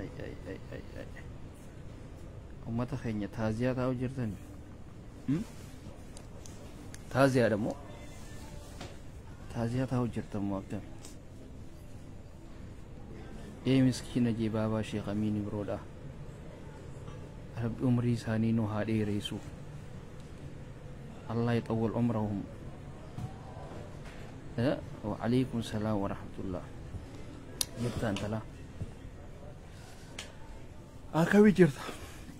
Ay ay ay ay ay. Ummata keenya taaziyaa taa'u jirtani. Taaziyaadha moo? Taaziyaa taa'u jirtan moo akkami? Ee miskiina jee baabaa Sheekh Amiin Ibroodha. Rabbi umrii isaanii nu haa dheereessu. Allah يطول عمرهم. وعليكم السلام ورحمة الله. Jirta intala. Akkami jirta?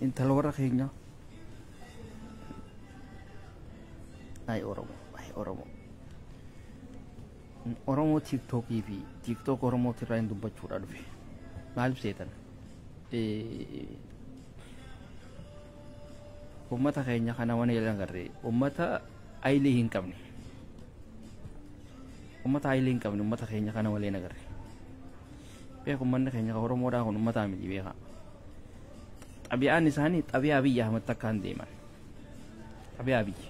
Intala warra keenya. Ay Oromoo, ay Oromoo. Oromoo TikTokii fi TikTok Oromootirraa hin dubbachuudha dhufe. Maaliif seetan? Uummata keenya kana waan hin agarre, uummata aylii hin qabne. Uummata aylii hin qabne uummata keenya kana malee hin agarre. Beeku uummanni keenya Oromoodhaa kun uummataa miti beekaa. Xabi'aan isaanii xabi'aa Abiyyi Ahmad takkaan deeman. Xabi'aa Abiyyi.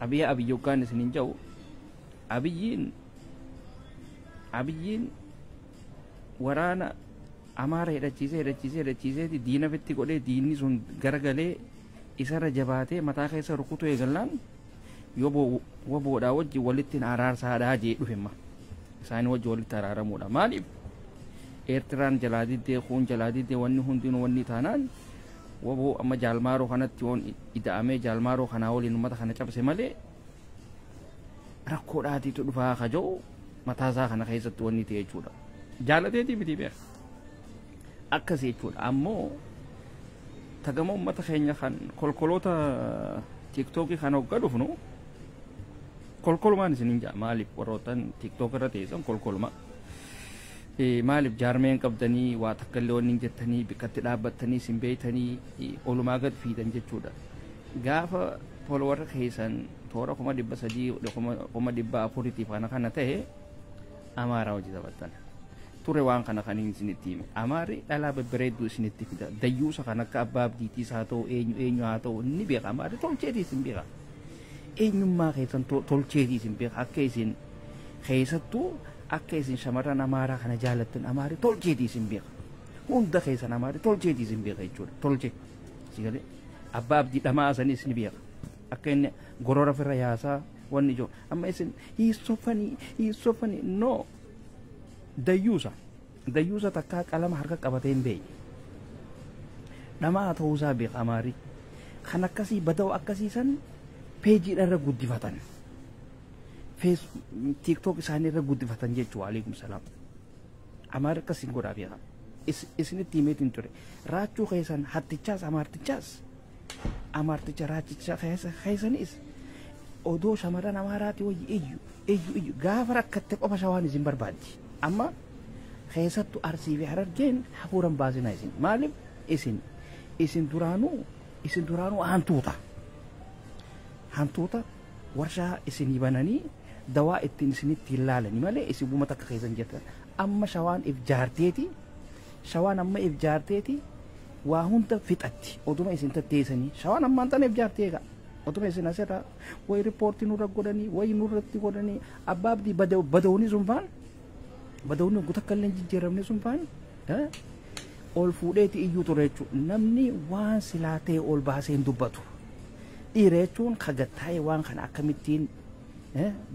Xabi'aa Abiyyi yookaan isiniin jedhu Abiyyiin waraana Amaara hidhachiisee hidhachiisee hidhachiiseeti diina ofitti godhee diinni sun garagalee isarra jabaatee mataa keessa rukutuu eegallaan yoo waboodhaa wajji walitti araarsaadhaa jee dhufe amma. Isaanii wajji walitti araaramuudha. Maaliif? Eertiraan jalaa diddee kuun jalaa diddee wanni hundinuu wanni taanaan waboo amma jaalmaaroo kanatti yoon ida'amee jaalmaaroo kanaa waliin uummata kana cabse malee rakkoodhaatiitu dhufaa ka jedhu mataasaa kana keessatti wanni ta'e jechuudha. Jaalateetii miti beeka. Akkas jechuudha. Ammoo tagama uummata keenya kan kolkoloota TikTokii kan hogga dhufnu kolkolumaan isiniin ja'a. Maaliif warroottan TikTok irra teessan kolkoluma. Maaliif jaarmeen qabdanii waa takka illee wanni hin jettanii bikkatti dhaabbattanii isin beeytanii olumaa gad fiidan jechuudha. Gaafa follower keessan toora 300,000 400,000 kana kana ta'e Amaaraa hojii taphattan. Ture waan kana kan isinitti hime. Amaarri dhalaa babbareedduu isinitti fida. Dayyuusa kan akka abbaa abdiitiis haa ta'u eenyu eenyu haa ta'u ni beeka. Amaarri tolcheetii isin beeka. Eenyummaa keessan tolcheetii isin beeka. Akka isin keessattuu akka isin shamarran Amaaraa kana jaalattan Amaarri tolcheetii isin beeka. Hunda keessan Amaarri tolcheetii isin beeka jechuudha. Tolchee. Sigalee abbaa abdii dhamaa sanis ni beeka. Akka inni gorora ofirra yaasaa wanni ijoo. Amma isin he is so funny, he is so funny. No. Dayyuusa. Dayyuusa takkaa qalama harka qabatee hin beekne. Dhamaa ta'uusaa beeka Amaarri. Kan akkasii bada'u akkasii san peejiidha irra guddifatan. TikTok isaanii irra guddifatan jechuudha. Alaikum salaam. Amaarri akkasiin godhaa beeka. Isinitti himeetiin ture. Raachuu keessan hattichaas amaartichaas. Amaarticha raachicha keessanis odoo shamarran Amaaraati wayyi iyyu iyyu iyyu gaafa rakkatte qofa shawaan isin barbaaddi. Amma keessattuu Arsii fi Harargeen hafuuran baasinaa isin. Maaliif isin duraanuu hantuuta. Hantuuta warshaa isinii bananii dawaa ittiin isinitti hin laalani malee isin uummata akka keessan jettan. Amma shawaan if jaarteeti. Shawaan amma if jaarteeti waa hunda fixatti oduma isin tatteessanii shawaan ammaan tana if jaartee egaa. Oduma isin asirraa wayi riippoortii nurra godhanii wayi nurratti godhanii abbaa abdii badawni sun faan badawni guutuu akka illee hin jijjiiramne sun faan ol fuudheeti iyyuu ture jechuudha. Namni waan silaa ta'e ol baasee hin dubbatu. Dhiira jechuun kagattaa'ee waan kana akkamittiin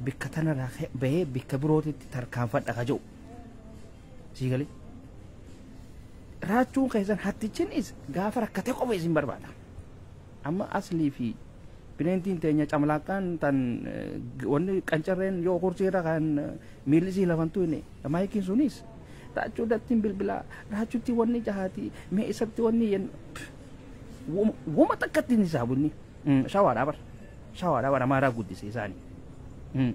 bikka tanarraa bahee bikka birootitti tarkaanfadha ka jedhu. Sii galee? Raachuun keessan hattichinis gaafa rakkatee qofa isin barbaada. Amma aslii fi bineentiin teenya camlaaqqaan tan wanni qancarreen yoo kursiirra kan miilli sii lafantu inni maayikiin sunis raachuu dattiin bilbilaa raachuutti wanni jahaati mee isatti wanni wuma takkatti hin hisaabunni shawaadhaa bar shawaadhaa bar Amaaraa guddise isaanii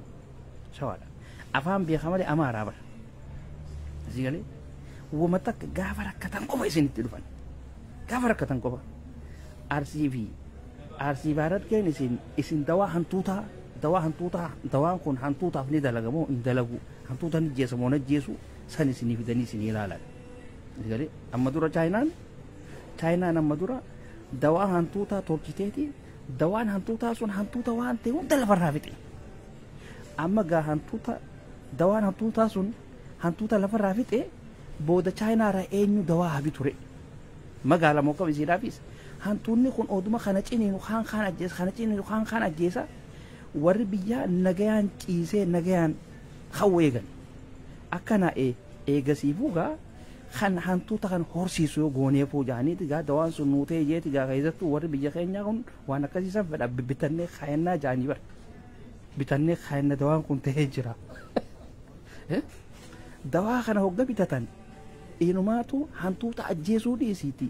shawaadha afaan beeka malee Amaaraa bar asii galee wuma takka gaafa rakkatan qofa isinitti dhufan gaafa rakkatan qofa. Arsii fi Arsii Harargeen isin dawaa hantuutaa dawaa hantuutaa dawaan kun hantuutaaf ni dalagamoo hin dalagu, hantuuta ni jeessa moo jeesu san isinii fidanii isinii ilaalan. Galee amma dura Chaayinaan amma dura dawaa hantuutaa tolchiteeti dawaan hantuutaa sun hantuuta waan ta'e hunda lafarraa fixe. Amma gaa hantuuta dawaan hantuutaa sun hantuuta lafarraa fixe. Booda Chaayinaarraa eenyu dawaa habi ture magaala moo kam isiidhaafis hantuunni kun oduma kana ciniinu kaan kaan ajjeesa kana ciniinu kaan kaan ajjeesa warri biyyaa nagayaan ciisee nagayaan hawwa eegan akkana eegasiifuu gaa kan hantuuta kan horsiisu yoo gooneefuu jaaniiti gaa dawaan sun nuutee jeeti gaa keessattuu warri biyya keenyaa kun waan akkasiisan fedha bitannee kaayannaa jaanii bara bitannee kaayanna dawaan kun ta'ee jira. Dawaa kana hogga bitatan inumaatu hantuuta ajjeesuu dhiisiiti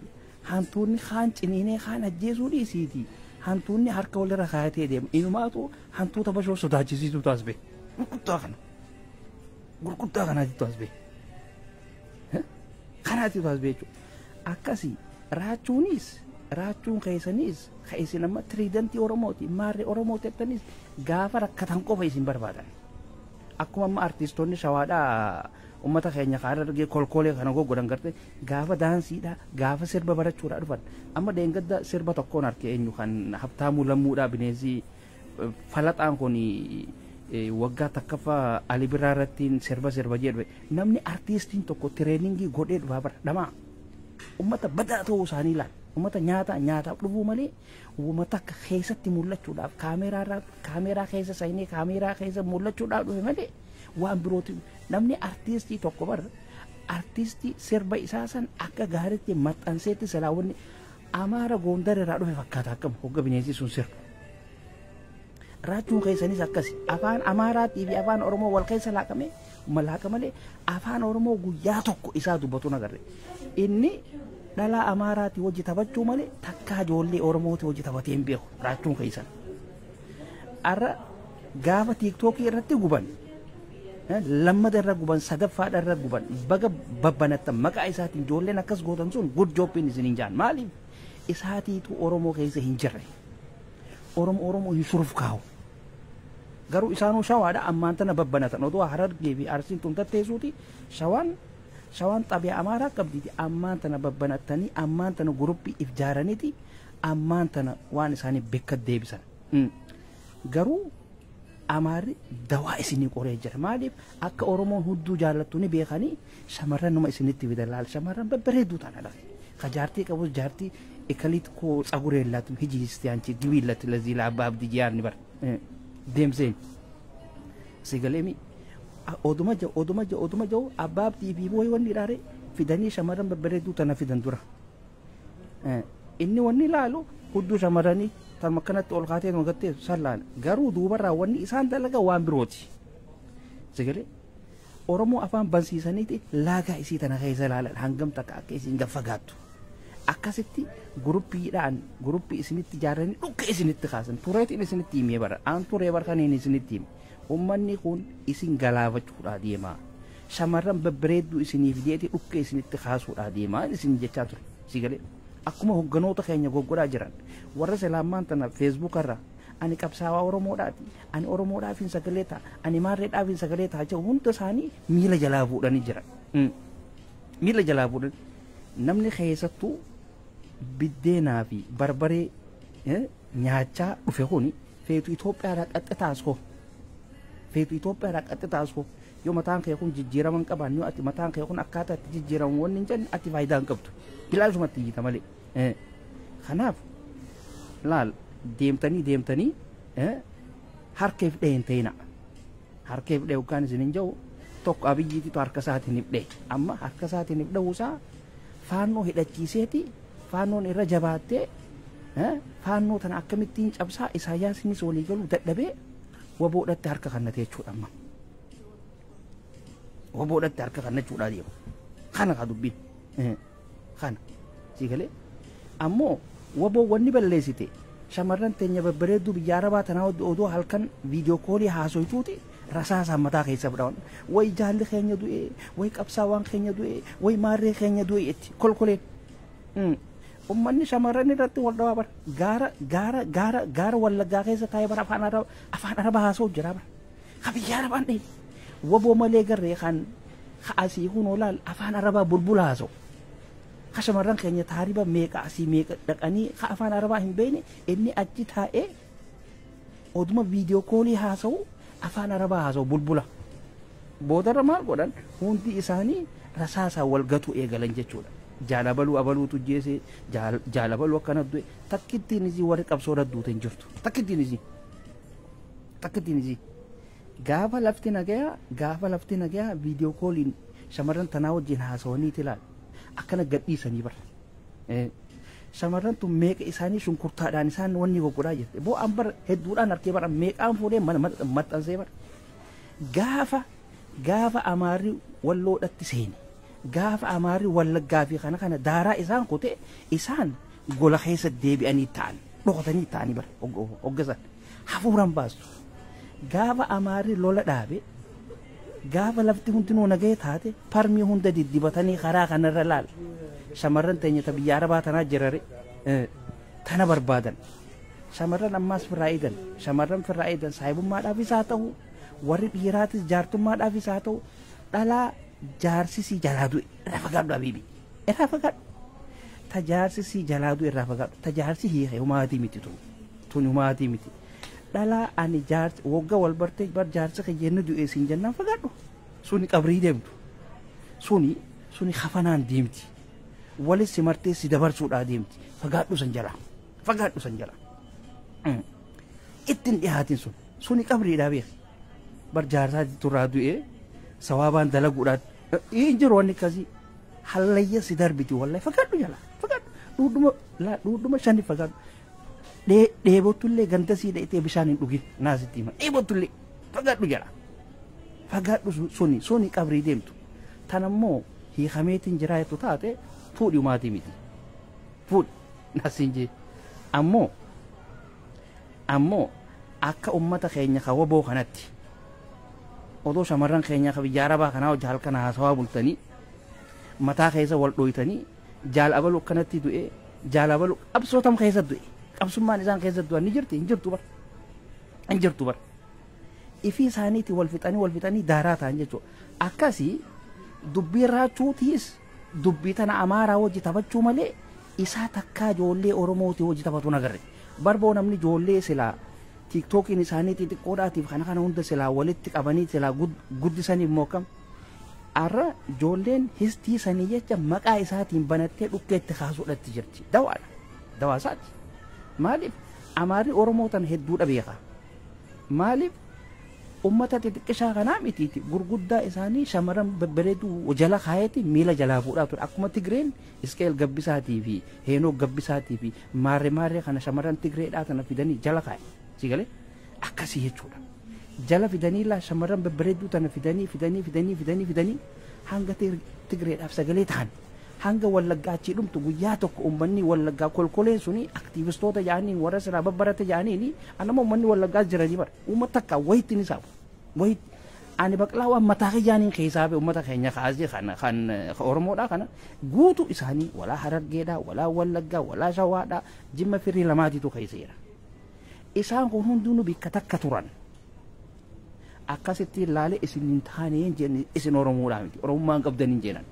hantuunni kaan ciniinee kaan ajjeesuu dhiisiiti hantuunni harka walirra kaayatee deema inumaatu hantuuta bashoo sodaachisiisuu taas bee gurguddaa kana gurguddaa kanaatitu as bee kanaatitu as bee jechuudha akkasii raachuunis raachuun keessaniis ka isin amma tiriidantii Oromooti maarree Oromooti jettanis gaafa rakkatan qofa isin barbaadan akkuma amma artistoonni shawaadhaa ummata keenya kaara argee kolkolee kana goggodan garte gaafa daansiidha gaafa sirba barachuudha dhufan amma deengadda sirba tokkoon arge eenyu kan Habtaamuu Lammuudhaa bineensi falaxaan kun waggaa takkaffaa Ali Birraa irratti sirba sirba jedhu namni artiistiin tokko tireeningii godhee dhufaa bara dhamaa ummata badaa ta'uu isaanii ilaala ummata nyaata nyaataaf dhufuu malee uummata akka keessatti mul'achuudhaaf kaameeraa keessa seenee kaameeraa keessa mul'achuudhaaf dhufe malee waan birooti namni artiistii tokko bar artiistii sirba isaa san akka gaariitti maxxanseetti salaawwanni Amaara Gondar irraa dhufe fakkaata akkam hogga bineensi sun sirbu. Raachuun keessanis akkasi afaan Amaaraatii fi afaan Oromoo wal keessa laaqame malaaqa malee afaan Oromoo guyyaa tokko isaa dubbatu nagarre inni dhalaa Amaaraatii hojii taphachuu malee takkaa ijoollee Oromootii hojii taphatee hin beeku raachuun keessan. Har'a gaafa tiiktookii irratti guban lammata irra guban sadaffaadha irra guban baga babbanattan maqaa isaatiin ijoolleen akkas gootan sun good jobbiin isin hin jaan maaliif isaatiitu Oromoo keessa hin jirre Oromoo Oromoo hin suruf kaa'u garuu isaanuu shawaadha ammaan tana babbanatan odoo Harargee fi Arsiin tun tatteessuuti shawaan shawaan xabiyaa Amaaraa qabdiiti ammaan tana babbanattanii ammaan tana guruppii if jaaraniiti ammaan tana waan isaanii bakka deebisan garuu Amaarri dawaa isinii qoree jira maaliif akka Oromoon hudduu jaallattu ni beekanii shamarran numa isinitti fidan laal shamarran babbareedduu tana lafe ka jaartii qabus jaartii ikaliit koo ጸጉር የላትም ሂጂ እስቲ አንቺ ግቢለት ለዚህ ለአባ አብዲ ጂያን በር deemseen sigaleemi oduma jau oduma jau oduma jau abbaa abdii fi booyi wanni dhaare fidanii shamarran babbareedduu tana fidan dura inni wanni laalu hudduu shamarranii tan akkanatti ol kaatee gattee san laala garuu duubarraa wanni isaan dalaga waan birooti sigalee Oromoo afaan bansiisaniiti laagaa isii tana keessa laalan hangam takka akka isiin gaffagaattu akkasitti guruppiidhaan guruppii isinitti ijaaranii dhukka isinitti kaasan tureetiin isinitti himee bara aan turee bara kaniin isinitti hime ummanni kun isin galaafachuudhaa deemaa shamarran babbareedduu isiniif jeeti dhukka isinitti kaasuudhaa deemaa isin jechaa ture si galee akkuma hogganoota keenya goggodhaa jiran warra silaammaan tana feesbuukarra ani qabsaawaa Oromoodhaati ani Oromoodhaaf hin sagalee ta'a ani maarreedhaaf hin sagalee ta'a jedhu hunda isaanii miila jalaa fuudhanii jiran miila jalaa fuudhan namni keessattuu biddeenaa fi barbaree nyaachaa dhufe kuni feetu Itoophiyaadhaa qaxxitaas koo feetu Itoophiyaadhaa qaxxitaas koo yoo mataan kee kun jijjiirama hin qabaanne yoo ati mataan kee kun akkaataa itti jijjiiramu wanni hin jenne ati faayidaa hin qabdu bilaashumatti iyyita malee kanaaf laal deemtanii deemtanii harka if dhee hin ta'ina harka if dhee yookaan isin hin jiru tokko Abiyyiititu harka isaatiin if dhee amma harka isaatiin if dhahuusaa faannoo hidhachiiseeti faannoon irra jabaattee faannoo tana akkamittiin cabsaa Isaayyaasinis walii galuu dadhabee waboodhatti harka kannate jechuudha amma waboodhatti harka kannachuudha deemu kana kaa dubbiin kana sii galee ammoo waboo wanni balleessite shamarran teenya babbareedduu biyya arabaa tanaa odoo halkan viidiyoo koolii haasoytuuti rasaasaan mataa keessa fudhawan way jaalli keenya du'e way qabsaawaan keenya du'e way maarree keenya du'e itti kolkoleen ummanni shamarran irratti wal dhawaa bara gaara gaara gaara gaara Wallaggaa keessa taa'ee bara afaan araba afaan araba haasa'u jira bara ka biyya arabaan dhee waboo malee garree kan asii kun olaal afaan arabaa bulbula haasa'u ka shamarran keenya taariba meeqa asii meeqa dhaqanii ka afaan arabaa hin beekne inni achi taa'ee oduma viidiyoo koolii haasa'u afaan arabaa haasa'u bulbula. Boodarra maal godhan? Hundi isaanii rasaasaan wal gatuu eegalan jechuudha. Jaalabaluu abaluutu jeese, jaalabaluu akkana du'e. Takkittiin isii warri qabsoo duute hin jirtu. Takkittiin isii. Takkittiin isii. Gaafa lafti nagayaa, gaafa lafti nagayaa, video calliin shamarran tanaa wajjin haasawaniiti ilaal. Akkana gadhiisanii bara. Shamarran tun meeqa isaanii shunkurtaadhaan isaan wanni goggodhaa jirte. Boo'aan bara hedduudhaan harkee bara meeqaan fuudhee maxxansee bara. Gaafa Amaarri Walloodhatti seene, gaafa Amaarri Wallaggaa fi kana kana daaraa isaan kute, isaan gola keessa deebi'anii ta'an, dhokatanii ta'anii bara hoggasan hafuuraan baastu. Gaafa Amaarri lola dhaabe, gaafa lafti hundinuu nagahee taate, parmii hunda diddibatanii karaa kanarra laal. Shamarran teenya ta biyya Arabaa tanaa jirare tana barbaadan. Shamarran ammaas firraa eegan, shamarran firraa eegan, saahibummaadhaafis haa ta'u, warri dhiiraatis jaartummaadhaafis haa ta'u, dhalaa jaarsisii jalaa du'e irraa fagaadhu, habiibi, irraa fagaadhu. Ta jaarsisii jalaa du'e irraa fagaadhu. Ta jaarsi hiike humaatii miti, tun humaatii miti. Dhalaa ani jaarsi waggaa wal bartee bar jaarsi kiyyenni du'e siin jennaan fagaadhu. Suni qabrii deemtu. Suni hafanaan deemti. Walis si martee si dabarsuudhaa deemti. Fagaadhu san jalaa. Fagaadhu san jalaa. Ittiin dhihaatin sun. Suni qabriidhaa beeki. Bar jaarsaati turraa du'ee sawaabaan dalaguudhaan hin jiru wanni akkasii. Hallayya si darbiti, wallahi, fagaadhu jalaa. Fagaadhu. Dhuudhuma dhuudhuma shani fagaadhu. Dheebottullee ganda sii dhaqxee bishaan hin dhugin, naasitti hima. Dheebottullee fagaadhu jalaa. Fagaadhu, suni qabrii deemtu. Tanammoo hiikameetiin jiraa jettu taate, fuudhi, umaatii miti. Fuudhi nasiin jee. Ammoo akka ummata keenya ka waboo kanatti odoo shamarran keenya ka biyya Arabaa kanaa hojii halkan haasawaa bultanii mataa keessa wal dhooytanii, jaal abaluu akkanatti du'e, jaal abaluu qabsootam keessa du'e, qabsummaan isaan keessa du'an ni jirti? Hin jirtu bar, hin jirtu bar. Ifii isaaniiti wal fixanii, wal fixanii daaraa ta'an jechuudha. Akkasii dubbii raachuutiis dubbii tana Amaaraa wajji taphachuu malee isaa takkaa ijoollee Oromooti wajji taphatu nagarre. Barboo namni ijoollee silaa TikTokiin isaanii xixiqqoodhaatiif kana kana hunda silaa walitti qabanii silaa guddisaniif immoo akkam. Har'a ijoolleen histii sanii jecha maqaa isaatiin banattee dhukkeetti kaasuudhatti jirti. Dawaadha. Dawaa isaati. Maaliif? Amaarri Oromoo tan hedduudha beeka. Maaliif? Ummata xixiqqishaa kanaa mitiiti, gurguddaa isaanii shamarran babbareedduu jala kaayeeti miila jalaa fuudhaa ture. Akkuma Tigreen Isqeel Gabbisaatii fi Heenoo Gabbisaatii fi maarree maarree kana shamarran Tigreedhaa tana fidanii jala kaaye. Si galee? Akkasii jechuudha. Jala fidanii laa shamarran babbareedduu tana fidanii fidanii fidanii fidanii fidanii hanga Tigreedhaaf sagalee ta'an. Hanga Wallaggaa achii dhumtu guyyaa tokko uummanni Wallaggaa kolkoleen suni aktiivistoota jedhaniin, warra silaa babbarate jedhaniin, anama uummanni Wallaggaas jiranii bara uummata takka wayitti ni saabu. Wayitti ani baqlaa waan mataa kiyyaaniin keessaa ba'e, uummata keenya kaasee kan kan Oromoodhaa kana guutuu isaanii, walaa Harargeedhaa, walaa Wallaggaa, walaa Shawaadhaa, Jimma firii lamaatiitu keessa jira. Isaan kun hundinuu bikka takka turan. Akkasitti ilaalee isin hin taane hin jenne, isin Oromoodhaa miti, Oromummaan qabdan hin jedhan.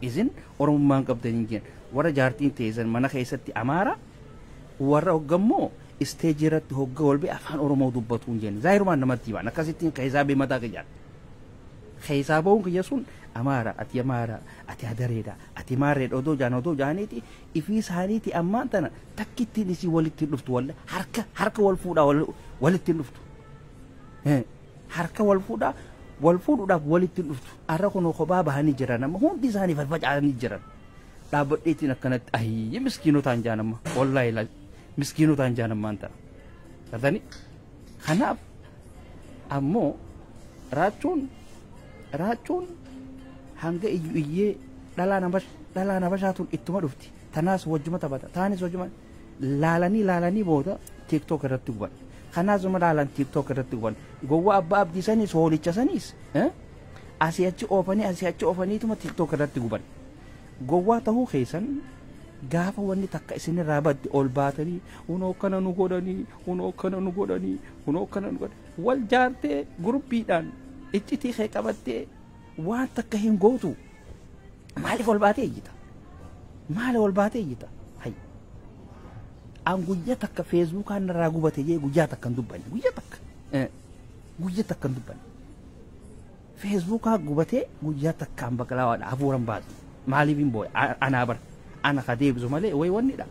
Isin Oromummaan qabdan hin jedhan. Warra jaartiin teessan mana keessatti Amaara, warra hoggammoo isteejii irratti hogga wal ba'e afaan Oromoo dubbatu hin jenne. Zaahirumaan namatti himan, akkasittiin keessaa ba'e mataa kiyyaan. Keessaa ba'uun kiyya sun Amaara, ati Amaara, ati Hadareedha, ati Maarreedha odoo jaan odoo jaaniiti ifii isaaniiti ammaan tana takkittiin isii walitti dhuftu, walla harka wal fuudhaa walitti dhuftu. Harka wal fuudhaa wal fuudhuudhaaf walitti dhuftu. Har'a kun kophaa bahanii jiran, amma hundi isaanii faffaca'anii jiran. Dhaabbadheetiin akkanatti ayyi miskiinotaan jaan amma, wallaahi miskiinotaan jaan ammaan tana. Gartanii? Kanaaf ammoo raachuun hanga iyyu iyyee dhalaan habashaatuun ittuma dhufti. Tanaas wajjuma taphata. Taanis wajjuma laalanii laalanii booda TikTok irratti guban. Kanaas uma laalan TikTok irratti guban. Gowwaa abbaa abdii saniis hoolicha saniis asii achi oofanii, asii achi oofaniituma TikTok irratti guban. Gowwaa tahuu keessan gaafa wanni takka isinirraa badde ol baatanii hunoo kana nu godhanii, hunoo kana nu godhanii, hunoo kana nu godhanii, wal jaartee gurubbiidhaan iccitii kee qabattee waan takka hin gootu. Maaliif ol baatee iyyita? Maaliif ol baatee iyyita? Hay, an guyyaa takka Facebookaan narraa gubate jee guyyaa takka hin dubbanne, guyyaa takka, guyyaa takka hin dubbanne. Feesbuukaa gubatee guyyaa takkaan baqalaawaadha hafuuran baasu. Maaliif hin boo'e? Anaa bara. Ana ka deebisu malee wayi wannidha.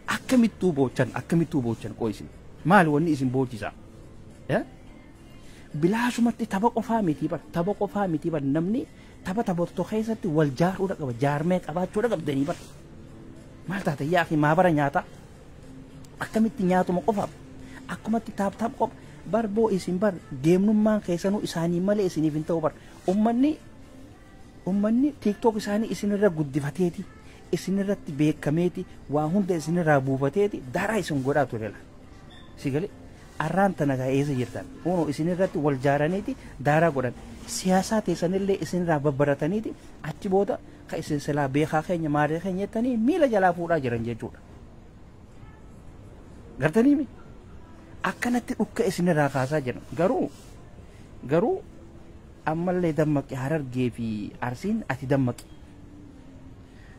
Akkamittuu boochan akkamittuu boochan qoo isin. Maali wanni isin boochisaa? Bilaashumatti tapha qofaa miti bar tapha qofaa miti bar namni tapha taphatu keessatti wal jaaruudha qaba jaarmee qabaachuudha qabdanii bar. Maal taate yaa akhi maa bara nyaata? Akkamitti nyaatuma qofaaf? Akkumatti taap taap qofa bar boo isin bar deemnummaan keessanuu isaanii malee isiniif hin ta'u bar. Ummanni TikTok isaanii isinirra guddifateeti isinirratti beekameeti waa hunda isinirraa buufateeti daraa isin godhaa ture la. Si galee arraan tana gaa eessa jirtan kunoo isinirratti wal jaaraniiti daaraa godhan siyaasaa teessanillee isinirraa babbarataniiti achi booda ka isin silaa beekaa keenya maaree keenya jettanii miila jalaa fuudhaa jiran jechuudha. Gartaniimi akkanatti dhukka isinirraa kaasaa jiran garuu ammallee dammaqi Harargee fi Arsiin ati dammaqi.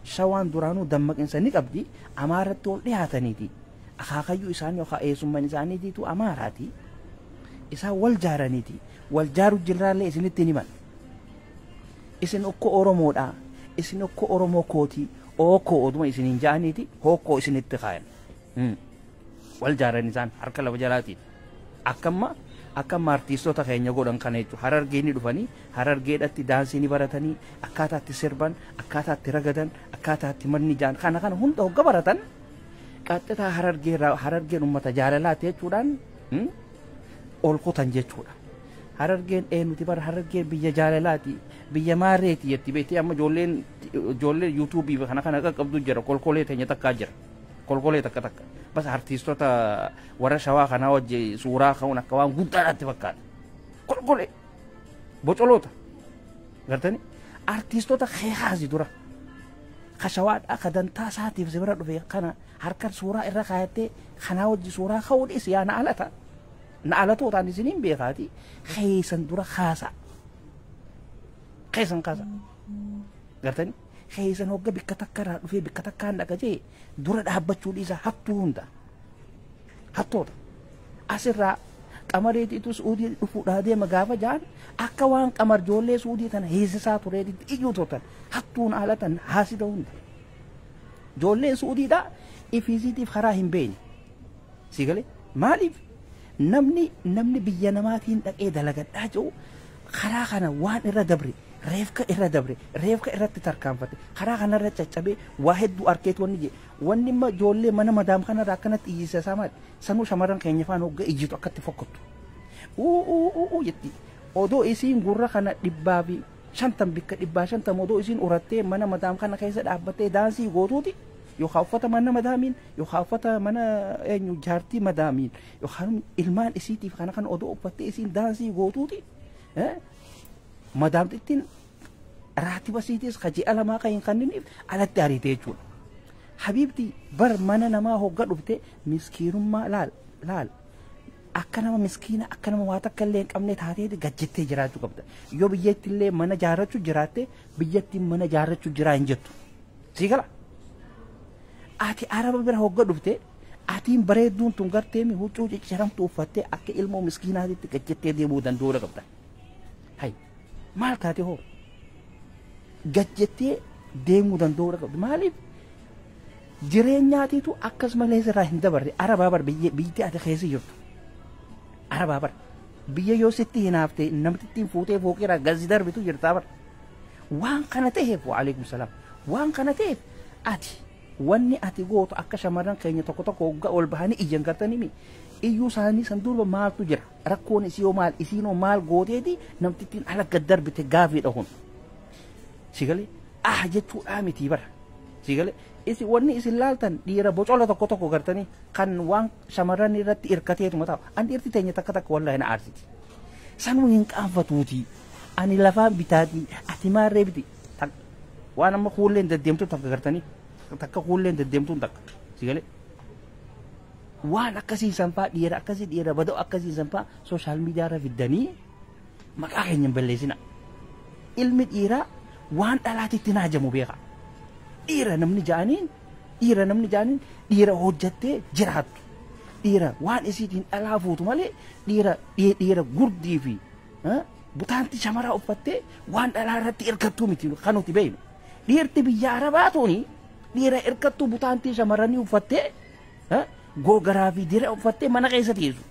Shawaan duraanuu dammaqinsa ni qabdi Amaaratti ol dhiyaataniiti. Akaakayyuu isaanii yookaan eessummaan isaaniitiitu Amaaraati. Isaan wal jaaraniiti. Wal jaaru jirraallee isinitti himan. Isin okkoo Oromoodha. Isin okkoo Oromoo kooti. Ookoo oduma isiniin ja'aniiti hookkoo isinitti kaayan. Wal jaaran isaan harka lafa jalaatiin. Akkamma artiistota keenya godhan kana jechuudha. Harargee ni dhufanii harargeedhatti daansii ni baratanii akkaataa itti sirban akkaataa itti ragadan akkaataa itti manni jaan kana kana hunda hogga baratan qaxxitaa harargee harargeen uummata jaalalaati jechuudhaan ol kutan jechuudha. Harargeen eenyuti bara harargeen biyya jaalalaati biyya maarreeti jetti beektee amma ijoolleen yuutuubii kana kana qaqqabdu jira kolkolee teenya takkaa jira kolkolee takka takka. Bas artiistota warra shawaa kanaa wajji suuraa ka'uun akka waan guddaadhaatti fakkaata. Kolkolee bocoloota gartanii artiistota keekaasi dura ka shawaadhaa ka dantaa isaatiif si bira dhufe kana harka suuraa irra kaayattee kanaa wajji suuraa ka'uu dhiisi yaa na alata. Na alatootaan isiniin beekaati keeysan dura kaasa. Keeysan kaasa. Gartanii keeysan hogga bikka takka irraa dhufee bikka takkaan dhaqa jee dura dhaabbachuu dhiisa hattuu hunda. Hattoota. Asirraa qamareetiitu suudii dhufuudhaa deema gaafa ja'an akka waan qamar ijoollee suudii tana hiisisaa tureetitti iyyuu turtan hattuun alatan haasida hunda. Ijoolleen suudiidhaa ifiisiitiif karaa hin beekne. Si galee maaliif namni biyya namaatiin dhaqee dalagadhaa jiru karaa kana waan irra dabre reefka irra dabre reefka irratti tarkaanfate karaa kanarra caccabee waa hedduu arkeet wanni jee wanni imma ijoollee mana madaam kanarra akkanatti iyyisa isaa maali sanuu shamarran keenya faan hogga ijjitu akkatti fokkottu uu jetti odoo isiin gurra kana 150 bikka 150 odoo isiin urattee mana madaam kana keessa dhaabbattee daansii gootuuti yookaan uffata mana madaamiin yookaan uffata mana eenyu jaartii madaamiin yookaan ilmaan isiitiif kana kana odoo uffattee isiin daansii gootuuti madaamtittiin raatiba isiitiis ka ji'a lamaa kan hin kanniniif alatti ariite jechuudha. Habiibti bar mana namaa hogga dhufte miskiinummaa laal laal akka nama miskiina akka nama waa takka illee hin qabne taateeti gajjettee jiraachuu qabda. Yoo biyyatti illee mana jaarrachuu jiraatte biyyatti mana jaarrachuu jiraa hin jettu. Sii gala? Ati araba bira hogga dhufte atiin bareedduun tun gartee huccuu cicciramtu uffattee akka ilmoo miskiinaatitti gajjettee deemuu danda'uu qabda. Hay maal taate hoo gajjettee deemuu danda'uu qabda. Maaliif jireenyaatiitu akkasumallee sirraa hin dabarre arabaa bar biyyi ati keessa jirtu. Arabaa bar biyya yoo sitti hinaafte namtittiin fuutee fooqirraa gazi darbitu jirtaa bar. Waan kana ta'eef waalaikum salaam waan kana ta'eef ati wanni ati gootu akka shamarran keenya tokko tokko hogga ol bahanii iyyan gartanii iyyuu isaanii san durba maaltu jira rakkoon isii hoo maal isiin hoo maal gooteeti namtittiin ala gad darbite gaafiidha kun. Si galee ah jechuudhaa miti bara si galee isi wanni isin laaltan dhiira bocola tokko tokko gartanii kan waan shamarran irratti hirkateetuma taa'u an dhiirti teenya takka takka wallaahi na aarsiti. Sanuu hin qaanfatuuti ani lafaan bitaati ati maarree biti waan amma kuulleen deddeemtu takka gartanii takka kuulleen deddeemtuun takka si galee waan akkasii sanfaa dhiira akkasii dhiira bada'u akkasii sanfaa sooshaal miidiyaa irra fiddanii maqaa keenya hin balleessina. Ilmi dhiiraa waan dhalaatitti naajamu beeka. Dhiira namni ja'aniin dhiira hojjattee jiraattu. Dhiira waan isiitiin dhalaa fuutu malee dhiira gurdii fi Butaanti shamaraa uffattee waan dhalaa irratti hirkattuu miti kan nuti beeknu. Dhiirti biyya Arabaa tuni dhiira hirkattuu butaantii shamarranii uffattee googaraa fi dira uffattee mana keessa teessu.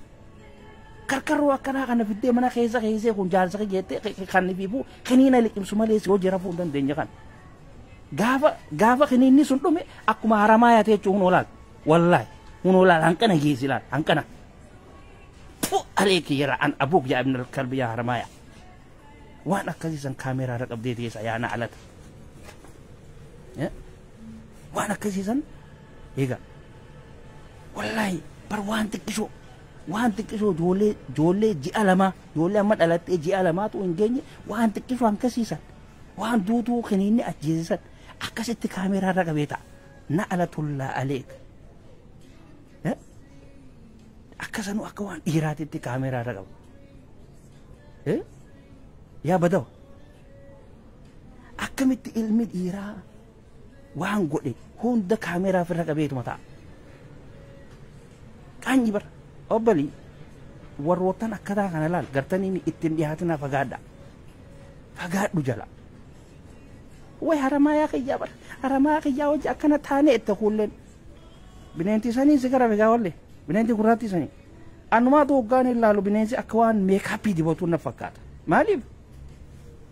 Karkarroo akkanaa kana fiddee mana keessa keessee kun jaarsa jettee kan fiifuu kiniina liqimsu malee si hojii rafuu hin dandeenye kan. Gaafa kiniinni sun dhume akkuma haramaa yaatee jechuun hun olaal. Wallaahi hun olaal hanqana geessi ilaal hanqana. Fu aleeki jira an abuuk yaa ibn kalbi yaa haramaaya. Waan akkasii san kaameeraa irra qabdee teessa yaa na alata. Waan akkasii san egaa wallaahi bar waan xiqqishoo ijoollee ji'a lamaa ijoollee amma dhalattee ji'a lamaatu hin geenye waan xiqqishoo akkasiisan waan duutuu kiniinni ajjeesisan akkasitti kaameeraa irra qabee ta'a. Na alatullaa aleek. Akkasanuu akka waan dhiiraatitti kaameeraa irra qabu. Yaa badawa akkamitti ilmi dhiiraa waan godhe hunda kaameeraa ofirra qabeetuma ta'a. Qaanyi bara obbolii warroottan akkataa kana laal gartanii ittiin dhiyaatinaa fagaadha. Fagaadhu jala. Way haramayaa kiyyaa bara haramayaa kiyyaa hojii akkana taanee itti kuulleen bineentii sanii si gara figaa walle bineentii gurraattii sanii. Anumaatu hoggaan ilaalu bineensi akka waan meekaappii dibatu na fakkaata. Maaliif?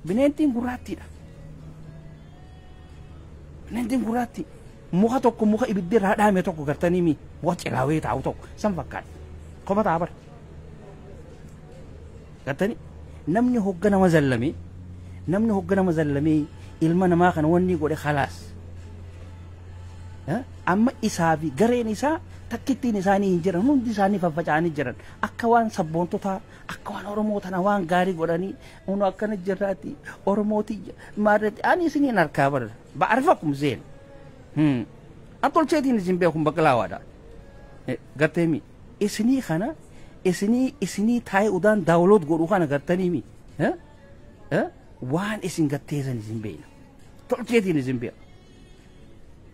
Bineentiin gurraattiidha. Bineentiin gurraattii muka tokko muka ibiddi irraa dhaame tokko gartanii mi muka cilaawee taa'u tokko san fakkaata. Kopha ta'a bara. Gartanii namni hogga nama zallamee namni hogga nama zallamee ilma namaa kana wanni godhe khalaas. Amma isaa fi gareen isaa takkittiin isaanii hin jiran hundi isaanii faffaca'anii jiran akka waan sabboontotaa akka waan Oromoo tana waan gaarii godhanii unu akkana jirraati Oromooti maarratti ani isiniin harkaa bara ba'arfakum zeen an tolcheetiin isin beekun baqlaawaadha garteemi isinii kana isinii taa'ee udaan daawuloot godhu kana gartaniimi waan isin gatteessan isin beekna tolcheetiin isin beekna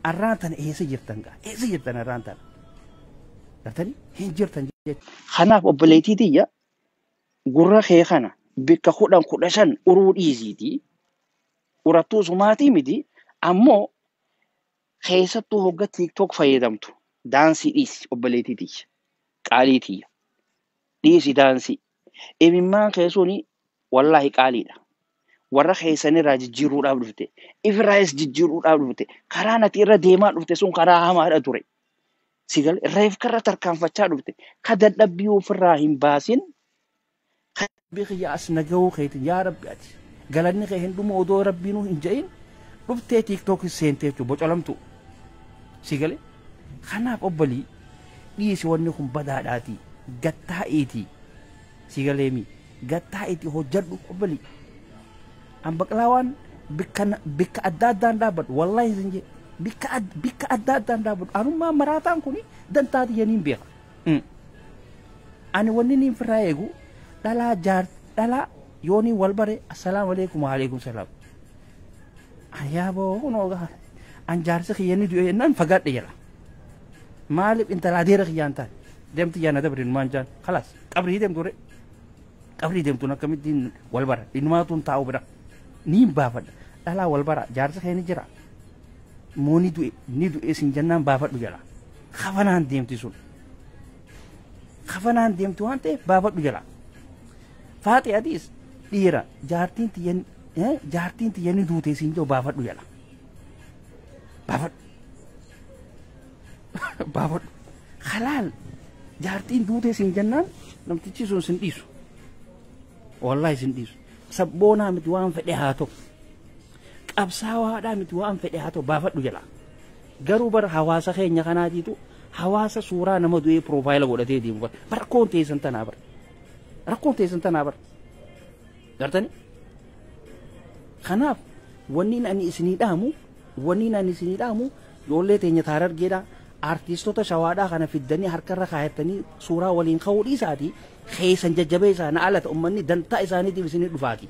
arraan tana eessa jirtan gaa eessa jirtan arraan tana gartanii hin jirtan jechuudha. Kanaaf obboleettii tiyya gurra kee kana bikka 10 15 uruu dhiisiitii urattuu sumaatii miti ammoo keessattuu hogga TikTok fayyadamtu daansii dhiisi obboleettii tiyya qaalii tiyya dhiisi daansii imimmaan keessuun wallaahi qaaliidha. Warra keessanirraa jijjiiruudhaaf dhufte ifirraayis jijjiiruudhaaf dhufte karaa nati irra deemaa dhufte sun karaa hamaadha ture. Sigal reef karra tarkaanfachaa dhufte ka dadhabbii ofirraa hin baasin biyya as nagahuu keetiin yaa rabbi ati galanni kee hin dhumu odoo rabbiinuu hin je'in dhuftee TikTok seentee jechuudha bocolamtu. Sigale kanaaf obbolii dhiisi wanni kun badaadhaatii gattaa'iitii sigaleemi gattaa'iitii hojjedhu obbolii. An baqlaawaan bikka adda addaan dhaabbadhu wallaahi isin jee bikka adda addaan dhaabbadhu anummaa maraataan kun dantaati yaniin beeka. Ani wanni niin firraa eegu dhalaa jaar dhalaa yoonii wal bare assalaamu alaikum wa alaikum salaam. An yaaboo kunoo an jaarsi kiyyanni du'e jennaan fagaadhe jedha. Maaliif intala adeera kiyyaan taane deemti yaana dabrin maan jaan khalaas qabrii deemtu re qabrii deemtuun akkamittiin wal bara innumaatuun taa'u bira. Niin baafadha dhalaa wal bara jaarsa kee ni jira moo ni du'e sin jennaan baafadhu jedha kafanaan deemti sun kafanaan deemti waan ta'eef baafadhu jedha faaxee atiis dhiira jaartiin tiyya ni duute sin jiru baafadhu jedha baafadhu baafadhu halaal jaartiin duute sin jennaan namtichi sun sin dhiisu wallaahi sin dhiisu. Sabboonaa miti waan fedhe haa ta'u qabsaawaadhaa miti waan fedhe haa ta'u baafadhu jedha. Garuu bara hawaasa keenya kanaatiitu hawaasa suuraa nama du'ee piroofaayila godhatee deemu bara rakkoon teessan tanaa bara rakkoon teessan tanaa bara gartani. Kanaaf wanni ani isinii dhaamu ijoollee teenya taarargeedhaa artiistota shawaadhaa kana fiddanii harkarra kaayattanii suuraa waliin ka'uu dhiisaatii keessan jajjabeessaa na alata ummanni dantaa isaaniitiif isinii dhufaati.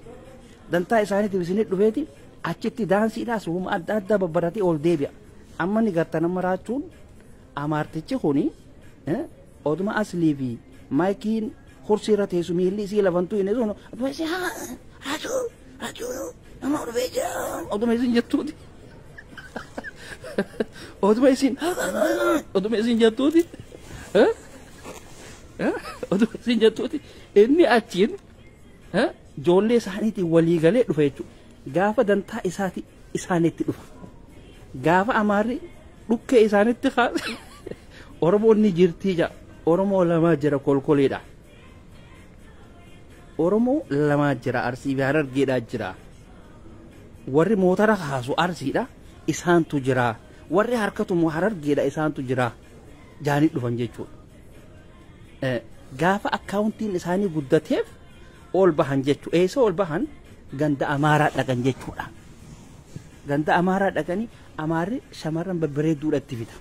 Dantaa isaaniitiif isinii dhufeeti achitti daansiidhaas uuma adda addaa babbaratee ol deebi'a. Amma ni gartan amma raachuun amaartichi kuni oduma aslii fi maayikiin Kursii irra teessu miilli isii lafantuu inni sun oduma isin jettuuti. Oduma isin oduma isin jettuuti. Oduma isin jettuuti. Inni achiin ijoollee isaaniitiin walii galee dhufa jechuudha. Gaafa dantaa isaati isaanitti dhufa. Gaafa Amaarri dhukkee isaanitti kaase Oromoon ni jirtii jaa. Oromoo lamaa jira kolkoleedha. Oromoo lamaa jira, Arsii fi Harargeedhaa jira. Warri motora kaasu Arsiidha, isaantu jira. Warri harkatu Harargeedha, isaantu jira. Jaanii dhufan jechuudha. Gaafa akkaawuntiin isaanii guddateef ol bahan jechuudha. Eessa ol bahan? Ganda Amaaraa dhaqan jechuudha. Ganda Amaaraa dhaqanii Amaarri shamarran babbareedduudha itti fida.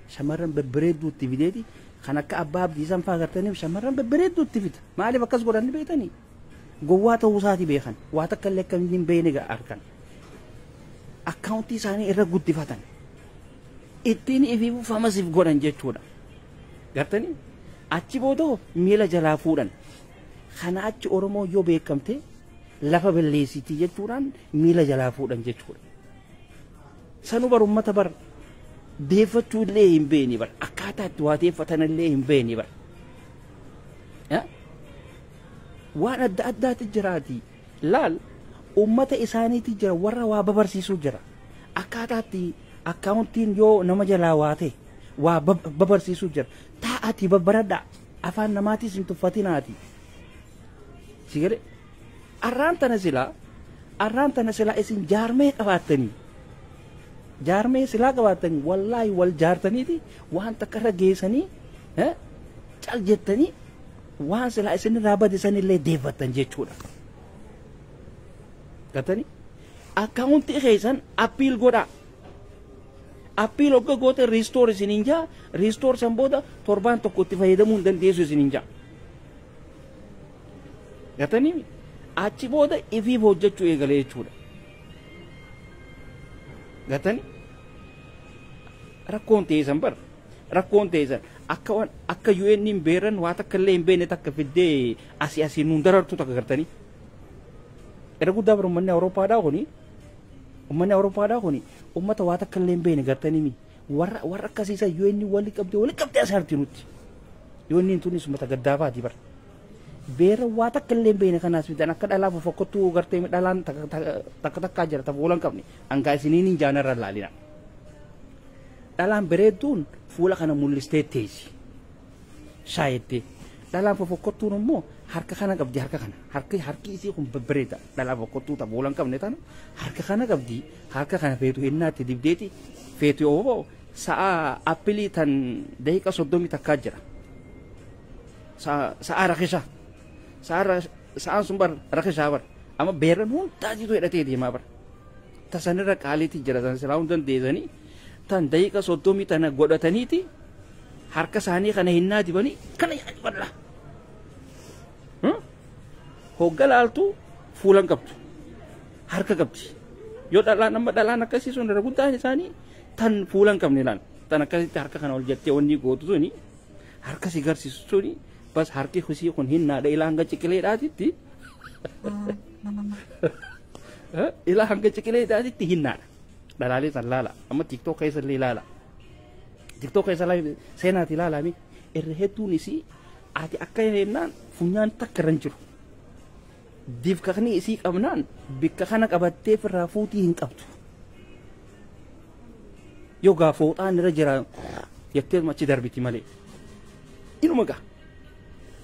Shamarran babbareedduu itti fideeti kan akka abbaa abdiisan fa'aa gartaniif shamarran babbareedduu itti fida. Maaliif akkas godhan beektanii? Gowwaa ta'uu isaati beekan. Waa takka illee akka hin beekne argan. Akkaawuntii isaanii irra guddifatan. Ittiin ifiifuu famasiif godhan jechuudha. Gartanii? Achi booda miila jalaa fuudhan. Kana achi Oromoo yoo beekamte lafa balleessitii jechuudhaan miila jalaa fuudhan jechuudha. Sanu bar uummata bar deeffachuu illee hin beekni bar, akkaataa itti waa deeffatan illee hin beekni bar. Waan adda addaati jiraati. Laal, uummata isaaniiti jira, warra waa babarsiisuu jira. Akkaataa itti akkaawuntiin yoo nama jalaa waa ta'e waa babarsiisuu jira. Taa'atii babbaradhaa, afaan namaatis hin tuffatinaati. Si galee arraan tana silaa isin jaarmee qabaattanii, jaarmee silaa qabaattanii, wallaahi wal jaartaniiti waan takka irra geessanii cal jettanii waan silaa isin irraa bade sanillee deeffattan jechuudha. Gartanii akkaawuntii keessan appeal godhaa. Appeal hogga goote restore isiniin jaa, restore san booda torbaan tokko itti fayyadamuu hin dandeessu isiniin jaa. Gartanii achi booda ifiif hojjechuu eegalee jechuudha. Gartanii rakkoon teessan bar, rakkoon teessan akka waan akka UN hin beeran waa takka illee hin beekne takka fiddee asii asii nuun darartu takka gartanii. Irra guddaa bar uummanni Awurooppaadhaa kuni uummata waa takka illee hin beekne gartanii mi warra akkasiisa UN walii qabdee as harti nutti. UN tunis uummata gaddaafaati bar. Beera waa takka illee hin beekne kanaas fidan akka dhalaa fofokkottuu gartee dhalaan takka takkaa jira ta fuula hin qabne hangaa isiniin hin jaanarra laalina. Dhalaan bareedduun fuula kana mul'istee teessi. Shaayettee. Dhalaan fofokkottuun immoo harka kana qabdi, harka kana. Harki isii kun babbareeda. Dhalaa fofokkottuu ta fuula hin qabne tana harka kana qabdi. Harka kana feetu hinnaatti dibdeeti feetu yoo sa'a appilii tan daqiiqa 31 jira. Sa'a rakisha. Sa'aan sun bar rakishaa bar. Amma beerran hundaatiitu hidhatee deemaa bar. Tasanirra qaaliitii jira san silaa hundan deesanii tan daqiiqa 30 tana godhataniiti harka isaanii kana hinnaa dibanii kana yaadi bal'aa. Hogga laaltu fuula hin qabdu. Harka qabdi. Yoo dhalaan amma dhalaan akkasii sun irra guddaan isaanii tan fuula hin qabne laal. Tan akkasitti harka kana ol jettee wanni gootu suni harka si garsiisu suni bas harki husii kun hinnaadha ilaa hanga ciqileedhaatitti. Ilaa hanga ciqileedhaatitti hinnaadha. Dhalaalee san laala. Amma TikTok keessa illee ilaala. TikTok keessa seenaati ilaalami. Irra hedduun isii ati akka jennaan funyaan takka irra hin jiru. Difkakni isii qabnaan bikka kana qabattee firraa fuutii hin qabdu. Yoo gaa fooxaan irra jira jettee achi darbiti malee. Inuma gaa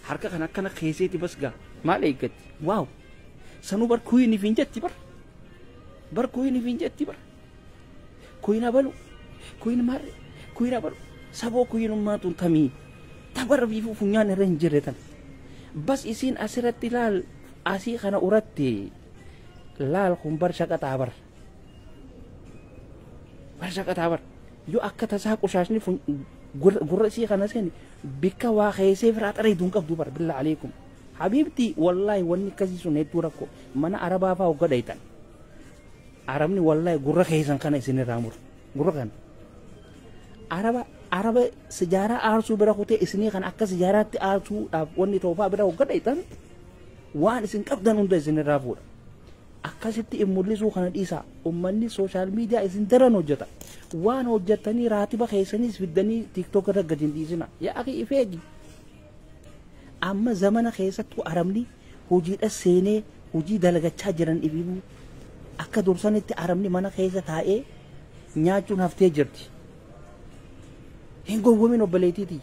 harka kana akkana keesseeti bas gaa maal eeggatti? Waaw, sanuu bar kuyiniif hin jetti bar. Bar kuyiniif hin jetti bar. Kuyin abalu, kuyin maarre, kuyin abalu, saboo kuyinummaa tun tamii tabara biifuu funyaan irra hin jirre tan. Bas isiin asirratti laal, asii kana uratti laal, kun bar shaqaxaa bar. Bar shaqaxaa bar. Yoo akka tasaa qushaashni gurra isii kana seeni bikka waa keessee firaa xareedu hin qabdu bar, billaa aleekum. Habiibti, wallaahi wanni akkasii sun hedduu rakkoo mana arabaa fa'aa hogga dhaytan. Arabni wallaahi gurra keessan kana isinirraa muru. Gurra kana. Araba Araba sijaaraa aarsuu bira kutee isinii kan akka sijaaraatti aarsuudhaaf wanni toofaa bira hogga dhayxan waan isin qabdan hunda isinirraa fuudha. Akkasitti in mul'isuu kana dhiisaa. Ummanni social media isin daran hojjeta. Waan hojjettanii raatiba keessaniis fiddanii TikTok irra gadi hin dhiisina. Yaa akhi, ifeegi. Amma zamana keessattuu arabni hojiidha seenee hojii dalagachaa jiran ibibuu akka dursanitti arabni mana keessa taa'ee nyaachuun haftee jirti. Hin gowwomin, obboleettiiti.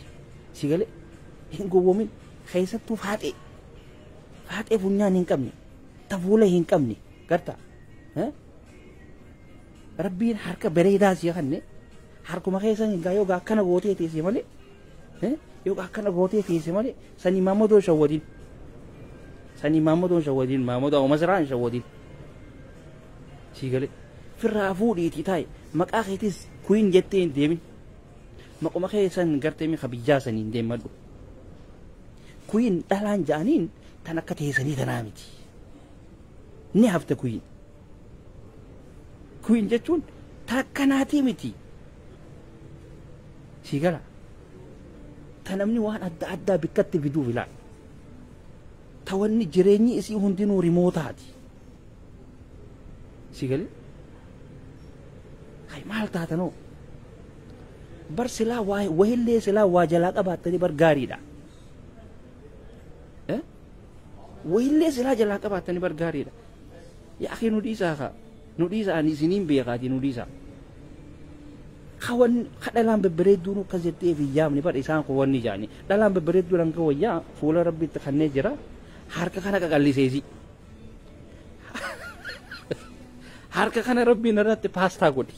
Si galee, hin gowwomin. Keessattuu faaxee. Faaxee funyaan hin qabne. Tafuula hin qabne. Garta. Rabbiin harka bareedaa si kanne harkuma keessa hin gaa, yoo akkana gootee teesse malee, yoo akkana gootee teesse malee, sanii maamadoo hin shawwadin. Sanii maamadoo hin shawwadin, maamadoo masraa hin shawwadin. Si galee, firraa fuudhiitii taa'e, maqaa keetis queen jettee hin deemin. Maquma keessan gartee mi kabiyyaa sanii hin deemadhu. Queen dhalaan ja'aniin tan akka teessanii tanaa miti. Ni hafte queen. Queen jechuun takkanaatii miti. Si gala. Ta namni waan adda addaa bikkatti fiduuf ilaala. Ta wanni jireenyi isii hundinuu rimootaati. Si galee? Hay, maal taatanoo? Bar silaa waa wahillee silaa waa jalaa qabaattanii bar gaariidha. Wahillee silaa jalaa qabaattanii bar gaariidha. Yaa akhi, nu dhiisaa kaa. Nu dhiisaa, ani isiniin beekaati, nu dhiisaa. Kawan dhalaan babbareedduun akkas jettee fi yaamni bar isaan kun wanni jaani. Dhalaan babbareedduun hanga wayyaa fuula rabbiitti kannee jira. Harka kana qaqalliseesi. Harka kana rabbiin irratti paastaa godhi.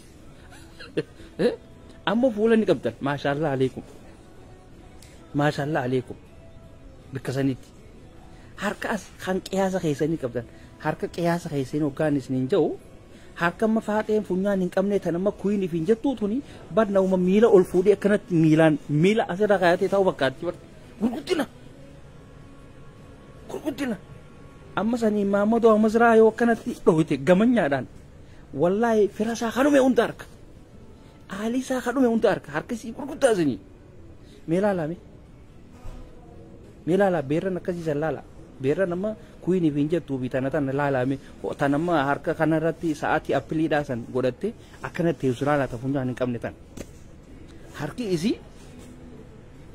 Ammoo fuula ni qabdan. Maashaallah aleekum. Maashaallah aleekum. Bikka sanitti. Harka as kan qiyaasa keessanii qabdan. Harka qiyaasa keessanii hoggaan isiniin jedhu, harka amma faaxeen funyaan hin qabne tan amma queen ifiin jettuu tuni bar nama miila ol fuudhee akkanatti miilaan miila asirra kaayatee ta'uu fakkaatti bar. Gurguddina. Gurguddina. Amma sanii Maammadoo Masraa yoo akkanatti dhohite gamanyaadhaan, wallaahi fira isaa kanume hunda harka. Aalii isaa kadhume hunda harka. Harka isii gurguddaa isinii. Mee laalaa mee. Mee laalaa, beerran akkasii san laala. Beerran amma queen ifiin jettuu fi tana tana laalaa mee. Tan amma harka kanarratti sa'aatii Appleiidhaa san godhatte akkanatti teessu laalaa, ta funyaan hin qabne tan. Harki isii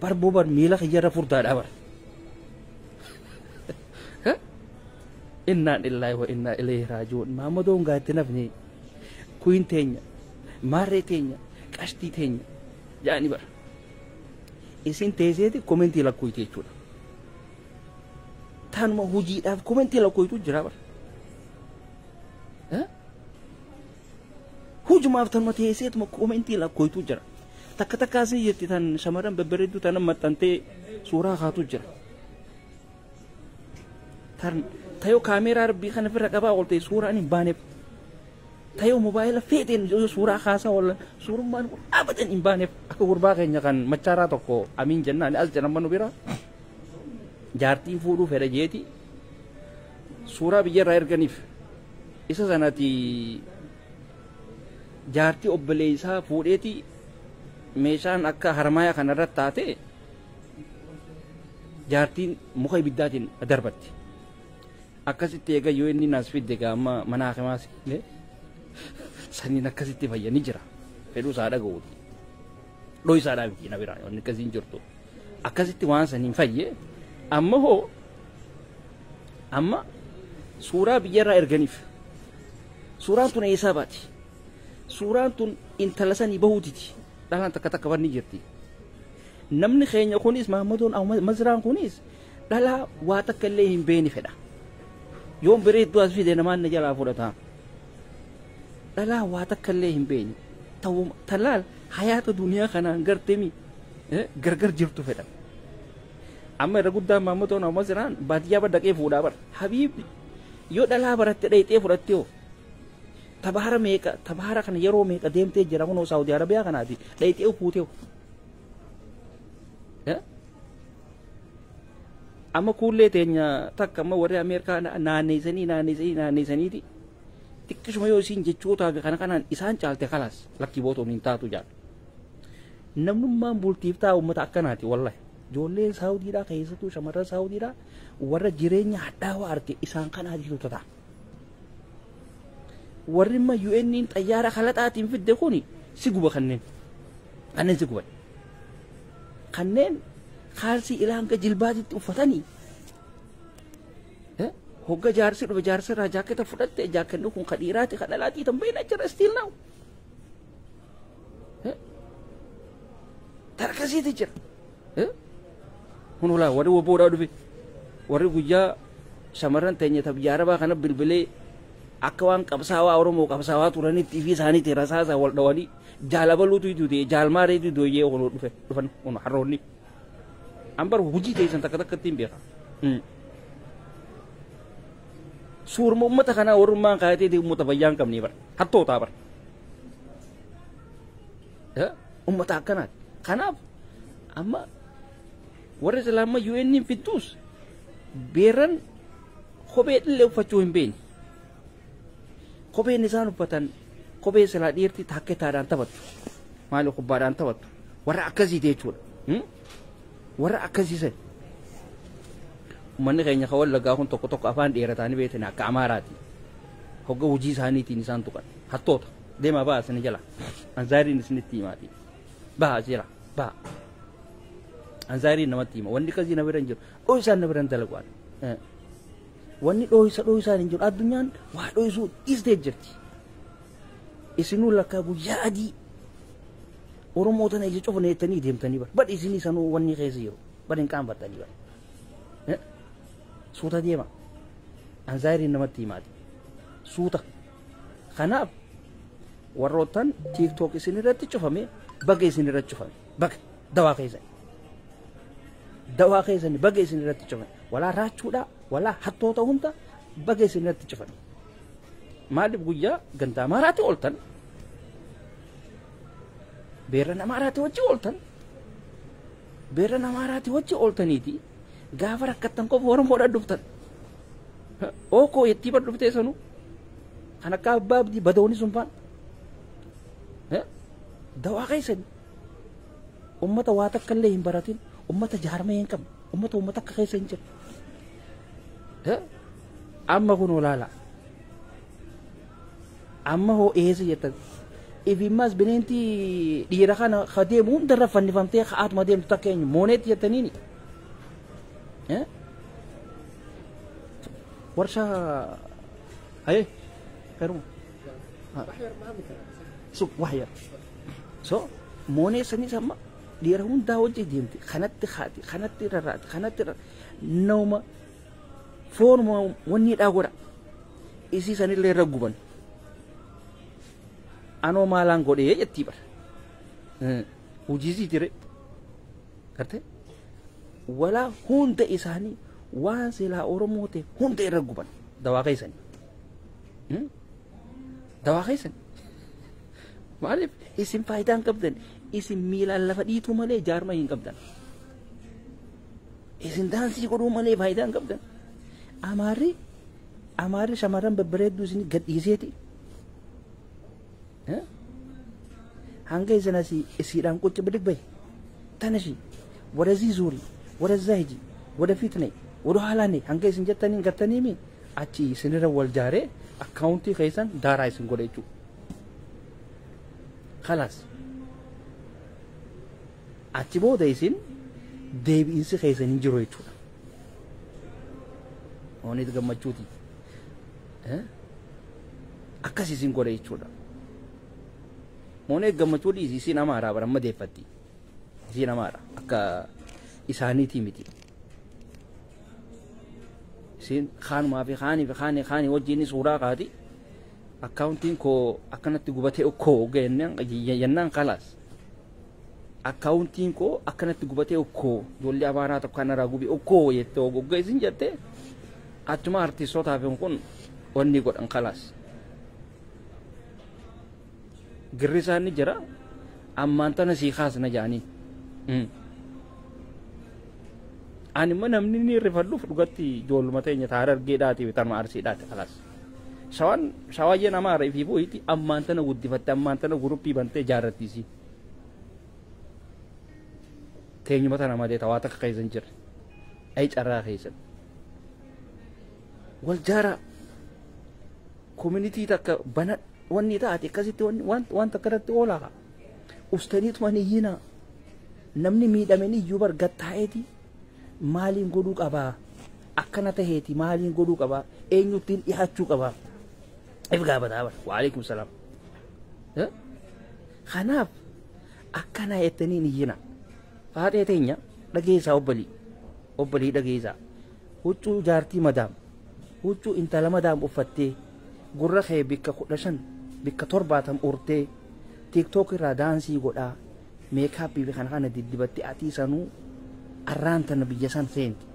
barboo bar miila kiyyarra furdaadha bar. Innaa lillaahi wa innaa ilayhi raaji'uun. Maammadoon gaatti nafni queen teenya, maarree teenya, qashtii teenya jedhani bara. Isin teesseeti commentii lakkoyti jechuudha. Tanuma hojiidhaaf commentii lakkoytu jira bara. Hujumaaf tanuma teesseetuma commentii lakkoytu jira. Takka takkaas ni jetti, tan shamarran babbareedduu tana maxxantee suuraa kaatu jira. Tan tayoo kaameeraa rabbii kana ofirra qabaa oolte suuraan hin baaneef. Tayoo mobaayila feeteen suuraa kaasaa oolan suurummaan kun abadan hin baaneef, akka gurbaa keenya kan machaaraa tokko amiin jennaan as jedhan nu bira. Jaartiin fuudhuu fedha jeeti suuraa biyyarraa erganiif, isa sanati jaartii obboleessaa fuudheeti meeshaan akka harmaayaa kanarratti taate jaartiin muka ibiddaatiin darbatti. Akkasitti eega yoo inni naas fidde gaama mana hakimaa seene saniin akkasitti fayyanii jira. Fedhuu isaa dhaga'uuti. Dhoo isaa miti na biraa wanni akkasiin jirtu. Akkasitti waan saniin fayye. Amma hoo, amma suuraa biyyarraa erganiif. Suuraan tun eessaa baati? Suuraan tun intala sanii bahuutiti. Dhalaan takka takka banni jirti. Namni keenya kunis, Mahammadoon Mazraan kunis, dhalaa waa takka illee hin beeni fedha. Yoon bareedduu as fide namaan na jalaa fudhata. Dhalaa waa takka illee hin beeni. Talaal hayaata duniyaa kanaan garteemi gargar jirtu fedha. Amma irra guddaan Mahammadoon Mazraan baadiyyaa baddaqee fuudhaa bara. Habiibi, yoo dhalaa baratte dhayxee fudhatte hoo? Tabaara meeqa, tabaara kana yeroo meeqa deemtee jira kunoo Saawudi Arabiyaa kanaati dhayxee fuutee hoo? Amma kuullee teenya takka amma warri Ameerikaa naanneessanii naanneessanii naanneessaniiti xiqqishuma yoo isiin jechoota kana kanaan isaan caalte, kalaas lakkii bootoon hin taatu jaal. Namnummaan bultiif ta'a uummata akkanaati wallahi. Ijoolleen Saawudiidhaa keessattuu shamarran Saawudiidhaa warra jireenya hadhaawaa arge isaan kanaatiitu ta'a. Warri imma UN'n xayyaara kalaxaatiin fidde kuni si guba kanneen. Kanneen si guban. Kanneen kaalsii ilaa hanga jilbaatitti uffatanii hogga jaarsi dhufe jaarsi irraa jaakketa fudhatte jaakkenni kun ka dhiiraati ka dhalaatii tan beekna jira still now. Tarkasiiti jira. Kun hulaa warri woboodhaa dhufe warri guyyaa shamarran teenya ta biyya arabaa kana bilbilee akka waan qabsaawaa Oromoo qabsaawaa turanitti fi isaaniitti rasaasa wal dhawanii jaalabaluutu duute jaalmaareetu dooyyee kun dhufe dhufan kun harroonni. An bar hojii teessan takka takkatti hin beeka. Suurma uummata kanaa warrummaan kaayatee uummata fayyaa hin qabne bara hattootaa bara. Uummata akkanaati. Kanaaf amma warri islaamaa UN hin fidduus beeran kophee illee uffachuu hin beekne. Kopheen isaan uffatan kophee silaa dhiirti taakketaadhaan taphattu. Maali kubbaadhaan taphattu. Warra akkasiiti jechuudha. Warra akkasiisan. Uummanni keenya kan Wallaggaa kun tokko tokko afaan dheerataanii beektan akka Amaaraati. Hogga hojii isaaniitiin isaan tuqan. Hattoota. Deemaa ba'a isin jala. Anzaariin isinitti himaati. Ba'a jira. Ba'a. Anzaariin namatti hima. Wanni akkasii na bira hin jiru. Dhoohisaan na bira hin dalagu. Wanni dhoohisa dhoohisaan hin jiru. Addunyaan waa dhoohisuu dhiistee jirti. Isinuu lakkaa guyyaa adii Oromoo tana ija cufne jettanii deemtanii bara. Badhi isinii sanuu wanni keessa jiru. Badhi hin qaanfattanii bara. Suuta deema. Anzaariin namatti himaati. Suuta. Kanaaf warroottan TikTok isin irratti cufame baga isin irratti cufame. Baga dawaa keessan. Dawaa keessan baga isin irratti cufame. Walaa raachuudha walaa hattoota hunda baga isin irratti cufame. Maaliif guyyaa ganda Amaaraatti ooltan? Beerran Amaaraatti wajji ooltan? Beerran Amaaraatti wajji ooltaniiti gaafa rakkattan qofa Oromoodhaan dhuftan. Ookoo jettii bar dhuftee sanuu kan akka abbaa abdii badoonni sun faan. Dawaa keessan ummata waa takka illee hin baratin ummata jaarmee hin qabne ummata ummata akka keessa hin jirre. Amma kun olaala. Amma hoo eessa jettan. Ifimmaas bineentii dhiira kana ka deemu hundarra fannifamtee ka'aatuma deemtu takka eenyu mooneetti jettaniini. Warshaa hayee garuu suq waxyar. So moonee sanis amma dhiira hundaa wajji deemti kanatti haati kanatti rarraati kanatti nama foonuma wanni dhaa godha isii sanillee irra guban. Anoo maalaan godhee jettii bara. Hojii isii ture. Gartee walaa hunda isaanii waan silaa Oromoo ta'e hunda irra guban dawaa keessanii. Dawaa keessan. Maaliif isin faayidaa hin qabdan isin miilaan lafa dhiituu malee jaarma hin qabdan. Isin daansii godhuu malee faayidaa hin qabdan. Amaarri shamarran babbareedduu isin gadhiiseeti. Hanga isin asii isiidhaan qocci bidig bahi tanashi ወደዚህ ዙሪ ወደዛ ሂጂ ወደፊት ነይ ወደ ኋላ ነይ hanga isin jettaniin gartaniimi achi isinirra wal jaaree akkaawuntii keessan daaraa isin godha jechuudha. Khalaas achi booda isin deebiinsi keessan hin jiru jechuudha. Ooniit gammachuuti. Akkas isin godha jechuudha. Moonee gammachuu dhiisi isin amaaraa bara amma deeffatti. Isin amaara akka isaaniitii miti. Isin kaanumaa fi kaanii fi kaanii kaanii wajjin suuraa kaati. Akkaawuntiin koo akkanatti gubatee okkoo jennaan khalaas. Akkaawuntiin koo akkanatti gubatee okkoo ijoollee amaaraa tokko kanarraa gubi okkoo jettee ogogga isin jettee achuma artiistootaaf kun wanni godhan khalaas. Girri isaan ni jira ammaan tana sii kaasna jedhanii. Ani immoo namni ni rifadhuuf dhugatti ijoolluma teenya taara argeedhaati tarma arsiidhaati khalaas. Shawaan shawaayyeen amaara ifii bu'iiti ammaan tana guddifatte ammaan tana guruppii bantee jaarrattiisi. Teenyuma tana malee tawaa takka keessa hin jirre. Ay carraa keessan. Wal jaaraa. Community takka bana wanni taate akkasitti waan takka irratti oolaa. Ustaniituma ni iyyinaa. Namni miidhame ni iyyuu bar gattaa'eeti maaliin godhuu qabaa? Akkana taheeti maaliin godhuu qabaa? Eenyuttiin dhiyaachuu qabaa? If gaafataa bara. Waalaikum salaam. Kanaaf akkana jettanii ni iyyina. Faaxee teenya dhageessaa obbolii. Obbolii dhageessaa. Huccuu jaartii madaam. Huccuu intala madaam uffattee gurra kee bikka 15 bikka 70 urtee TikTok irraa daansii godhaa makeup fi kana kana diddibattee atii sanuu arraan tana biyya san seenti.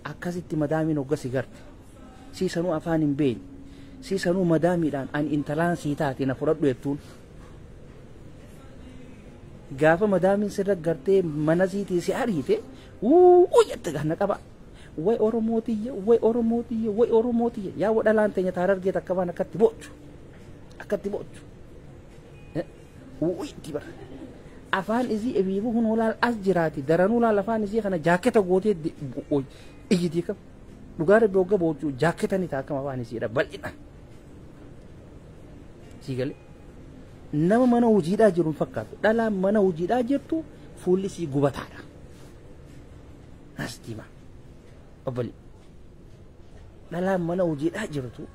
Akkasitti madaamiin hogga si garte. Sii sanuu afaan hin beekne. Sii sanuu madaamiidhaan ani intalaan sii taate na fudhadhu jettuun. Gaafa madaamiin sirra gartee mana siitii si ariite wuu jette ganna qaba. Way Oromootiyya, way Oromootiyya, way Oromootiyya. Yaa wadhalaan teenya taarargee takka waan akkatti boochu. Akkatti boochu. Wuu itti bara. Afaan isii ebiibuu kun olaal as jiraati. Daranuu laal afaan isii kana jaaketa gootee iyyitii kam. Dhugaa rabbi hogga boochu jaaketa ni taakama afaan isiidha bal'ina. Sii galee. Nama mana hojiidhaa jiru hin fakkaatu. Dhalaan mana hojiidhaa jirtu fuulli isii gubataadha. As diimaa. Obbali. Dhalaan mana hojiidhaa jirtu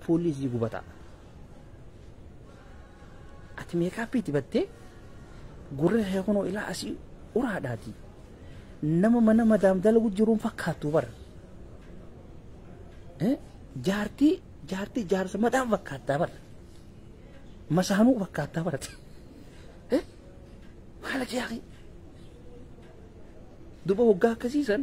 fuulli isii gubataadha. Ati makeup dibattee gurra kee kunoo ilaa asii uraadhaati. Nama mana madaam dalagu jiru hin fakkaattu bara. Jaartii jaartii jaarsa madaam fakkaattaa bara. Masaanuu fakkaattaa bara. Maala jaaqi. Duba hoggaa akkasiisan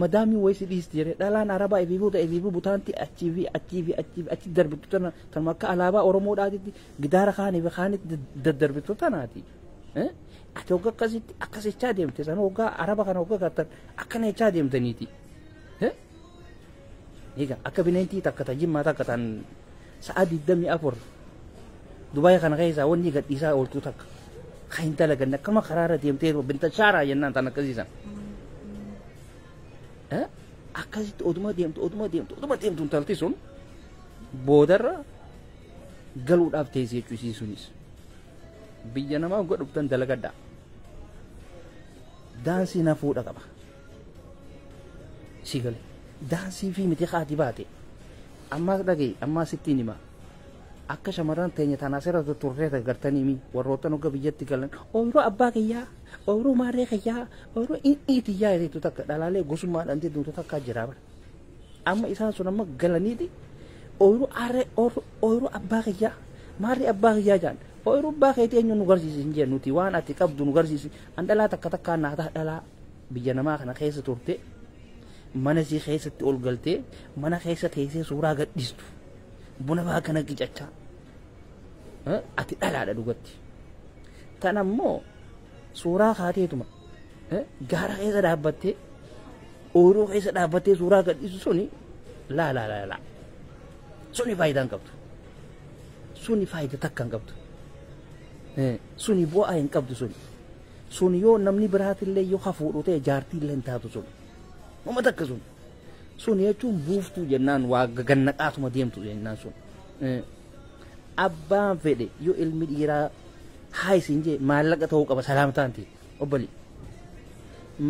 madaamii wayii si dhiisti jedhee dhalaan arabaa ebiibuu ta'e ebiibuu butaanti achii fi achii fi achii fi achi darbitu tana tanuma akka alaabaa Oromoodhaatitti gidaara kaanii fi kaanitti daddarbitu tanaati. Ati hoggaa akkasitti akkas jechaa deemte sana hoggaa araba kana hoggaa gartan akkana jechaa deemtaniiti. Egaa akka bineentii takka ta jimmaa takka tan sa'a 24 Dubaay kana keessaa wanni gadhiisaa ooltu takka. Kan hin dalaganne akkama karaarra deemtee binta shaaraa jennaan tan akkasiisan. Akkasitti oduma deemtu oduma deemtu oduma deemtu intalti sun boodarra galuudhaaf teessee jechuu isii sunis. Biyya namaa hogga dhuftan dalagadhaa. Daansii na fuudha qaba. Si gale. Daansii fi miti haati baate. Ammaas dhaga'i ammaas sittiin hima. Akka shamarran teenya tanaa asirra turree gartanii mi warroota hogga biyyatti galan ooyiruu abbaa kiyyaa ooyiruu maarree kiyyaa ooyiruu in'iitiyyaa jettu takka dhalaalee gosummaadhaan jettu takka jira bara. Amma isaan sun amma galaniiti ooyiruu aarree ooyiruu abbaa kiyyaa maarree abbaa kiyyaa jaan ooyiruu abbaa keetii eenyu nu garsiisi hin jennu nuti waan ati qabdu nu garsiisi an dhalaa takka takkaa naataa dhalaa biyya namaa kana keessa turte mana sii keessatti ol galtee mana keessa teessee suuraa gadhiistu. Buna fa'aa kana qicachaa. Ati dhalaadha dhugatti. Tan ammoo suuraa kaateetuma gaara keessa dhaabbattee ooyiruu keessa dhaabbattee suuraa gadhiisu suni laa laa laa laa. Suni faayidaa hin qabdu. Suni faayidaa takka hin qabdu. Suni bu'aa hin qabdu suni. Suni yoo namni biraatillee yoo hafuudhu ta'e jaartiillee hin taatu suni. Nama takka suni. Sun jechuun buuftuu jennaan waa gannaqaatuma deemtu jennaan sun. Abbaan fedhe yoo ilmi dhiiraa haa isin jee maallaqa ta'uu qaba salaamtaan ta'e obbali.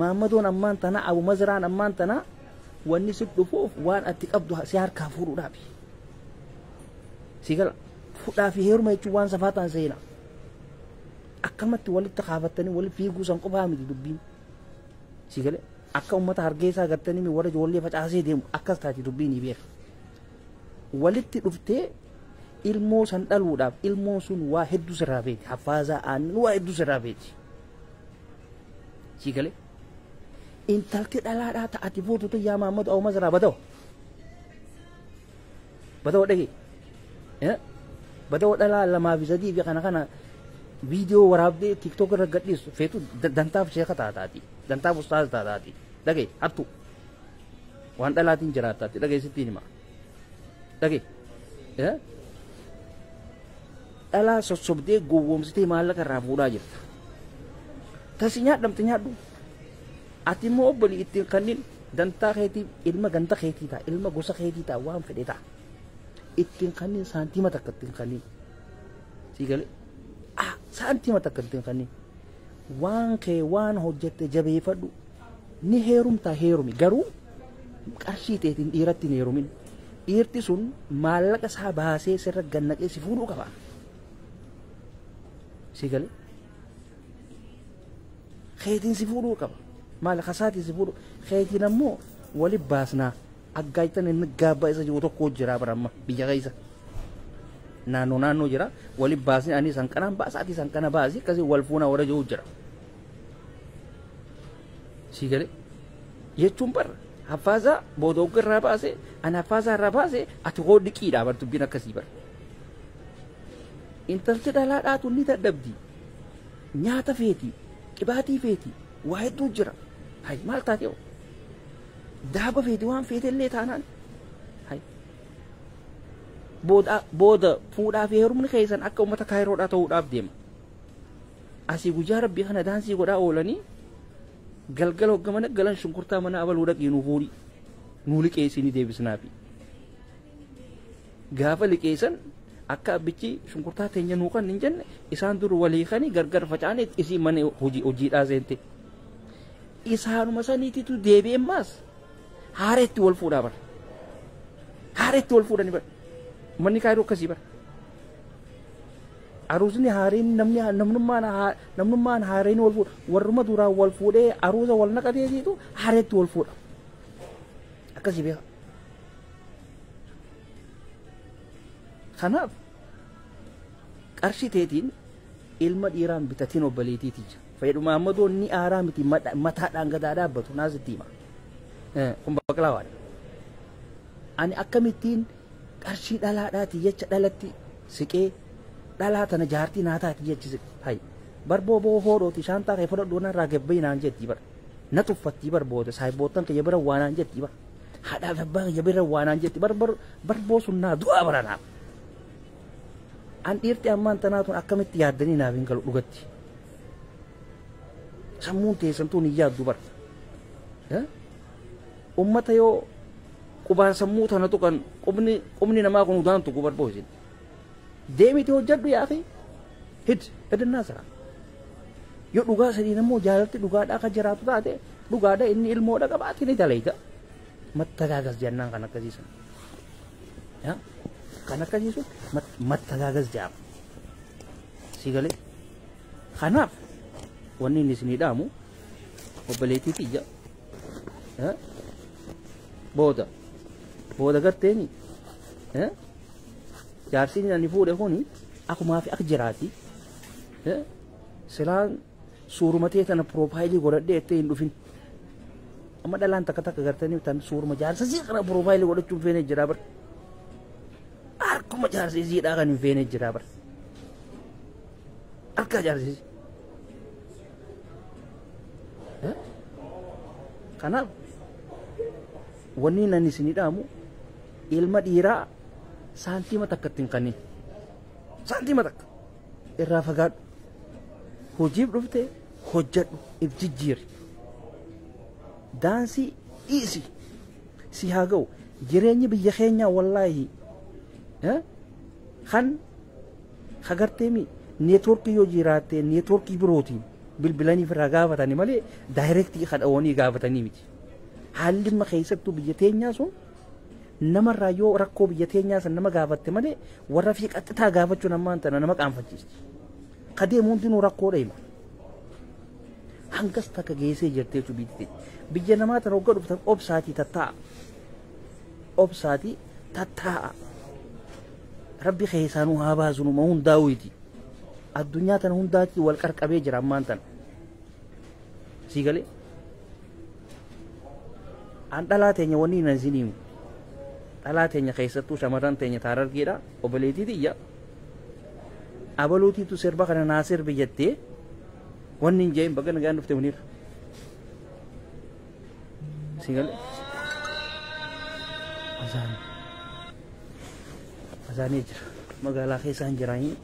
Maammadoon ammaan tana Abu Mazraan ammaan tana wanni si dhufuuf waan ati qabdu si harkaa fuudhuudhaafi. Si gala fuudhaa fi heeruma jechuun waan safaa ta'an seena. Akkamatti walitti kaafattanii walitti fiiguu san qofaa miti dubbiin. Si gala akka uummata hargeysaa gartanii warra ijoollee facaasee deemu akkas taati dubbiin ni beeka. Walitti dhuftee ilmoo san dhaluudhaaf ilmoon sun waa hedduu sirraa feeti. Haffaasaa aannan waa hedduu sirraa feeti. Si galee intalti dhalaadhaa ta'ati fuututu yaa Mahammadu Awuma sirraa badawa. Badawa dhagee. Badawa dhalaa 2 fi 3 fi kana kana viidiyoo waraabdee TikTok irra gadhiistu feetu dantaaf sheeka taataati. Dantaaf ustaaz taataati. Dhagee hattu. Waan dhalaatiin jiraattaati. Dhagee sittiin hima. Dhagee. Dhalaa sossobdee gowwoomsitee maallaqa irraa fuudhaa jirta. Tasi nyaadhamte nyaadhu. Ati immoo obbolii ittiin kannin dantaa keetii ilma ganda keetii ta'a ilma gosa keetii ta'a waan fedhe ta'a. Ittiin kannin saantiima takka ittiin kannin. Sii galee saantiima takka ittiin kannin. Waan kee waan hojjette jabeeffadhu ni heerumtaa heerumi garuu qarshii teetiin dhiiratti hin heerumin. Dhiirti sun maallaqa isaa baasee sirra gannaqee si fuudhuu qaba. Sii galee keetiin si fuudhuu qaba. Maallaqa isaatiin si fuudhu keetiin ammoo wali baasnaa aggaaytan inni gaabbaa isa jiru tokko jira bara amma biyya keessa. Naannoo naannoo jira wali baasni ani san kanaan baasa ati san kana baasi akkasii wal fuunaa warra jiru jira. Sii galee jechuun bara haffaasaa booda hogga irraa baase ani haffaasaa irraa baase ati hoo dhiqiidha bar dubbiin akkasii bara. Intalti dhalaadhaatu ni dadhabdi. Nyaata feeti qibaatii feeti waa hedduu jira. Hay maal taate hoo daaba feeti waan feete illee taanaan. Hay booda booda fuudhaa fi heerumni keessan akka uummata kaayiroodhaa ta'uudhaaf deema. Asii guyyaa rabbii kana daansii godhaa oolanii galgala hogga mana galan shunkurtaa mana abaluu dhaqii nuu fuudhi nuu liqeessii ni deebisnaafi. Gaafa liqeessan akka abbichi shunkurtaa teenya nuu kan hin jenne isaan dur walii kanii gargar faca'anii isii mana hojiidhaa seente. Isaanuma saniititu deebi'e maas haareetti wal fuudhaa bara. Haareetti wal fuudhanii bara. Manni kaayiroo akkasii bara. Aruusni haareen namni namnummaan haareen wal fuudha. Warruma duraan wal fuudhee aruusa wal naqateetiitu haareetti wal fuudha. Akkasii beeka. Kanaaf qarshii teetiin ilma dhiiraan bitatiin obboleettiiti jira. Fayyaduma ammadoo ni aaraa miti mataadhaan gadaa dhaabbatu naasitti hima. Kun baqlaawaadha. Ani akkamittiin qarshii dhalaadhaati jecha dhalatti siqee dhalaa tana jaartii naa taati jechi siqe. Hay barboo boo hoodhooti shaantaa kee fudhadhu narraa gabbayi naan jetti bara. Na tuffattii barbooda saayibboottan kiyya bira waa naan jetti bara. Haadhaa fi abbaa kiyya bira waa naan jetti barboo sun naa du'aa bara naaf. An dhiirti ammaan tanaa tun akkamitti yaaddanii naaf hin galu dhugatti. Sammuun teessan tun hin yaaddu bara. Ummata yoo qubaan sammuu tana tuqan qubni namaa kun udaan tuqu barboo isin. Deemiti hojjedhu yaa akhi. Hid hidannaa sira. Yoo dhugaa sadiin ammoo jaalalti dhugaadhaa akka jiraatu taate dhugaadha inni ilmoodha qabaati ni dalayta. Mattagaagas jennaan kan akkasiisan. Kan akkasiisu mattagaagas jedhama. Si galee. Kanaaf wanni inni isinii dhaamu obboleettii tiyya booda booda garteeni jaarsiin ani fuudhe kuni akkumaa fi akka jiraati silaan suurumatee tana piroofaayilii godhadhee ettee hin dhufin. Amma dhalaan takka takka gartanii tan suuruma jaarsa sii kana piroofaayilii godhachuun feene jira bar. Harkuma jaarsa isiidhaa kan hin feene jira bar. Harka jaarsa isii. Kanaaf wanni nan isinii dhaamu ilma dhiiraa saantiima takka ittiin kannin. Saantiima takka irraa fagaadhu. Hojiif dhufte hojjedhu if jijjiiri. Daansii dhiisi si haa ga'u jireenyi biyya keenyaa wallaahi kan hagarteemi neetworkii yoo jiraatte neetworkii birootiin bilbilanii irraa gaafatanii malee daayirektii kadhawanii gaafatanii miti. Haalli amma keessattuu biyya teenyaa sun namarraa yoo rakkoo biyya teenyaa san nama gaafatte malee warra fi qaxxitaa gaafachuun ammaan tana nama qaanfachiisti. Kadeemu hundinuu rakkoo dha hima. Hangas takka geessee jirtee jechuudha biyyi teenya. Biyya namaa tana hogga dhuftan obsaatii tattaa'a. Obsaatii tattaa'a. Rabbi keessaanuu haa baasu numa hundaa'uuti. Addunyaa tana hundaatti wal qarqabee jira ammaan tana. Sii galee? An dhalaa teenya wanni nan isin himu. Dhalaa teenya keessattuu shamarran teenya taarargeedha. Obboleettii tiyya. Abaluutiitu sirba kana naa sirbi jettee wanni hin jeen baga nagaan dhufte muniira. Sii galee? Azaan. Azaanee jira. Magaalaa keessa hin jiraanii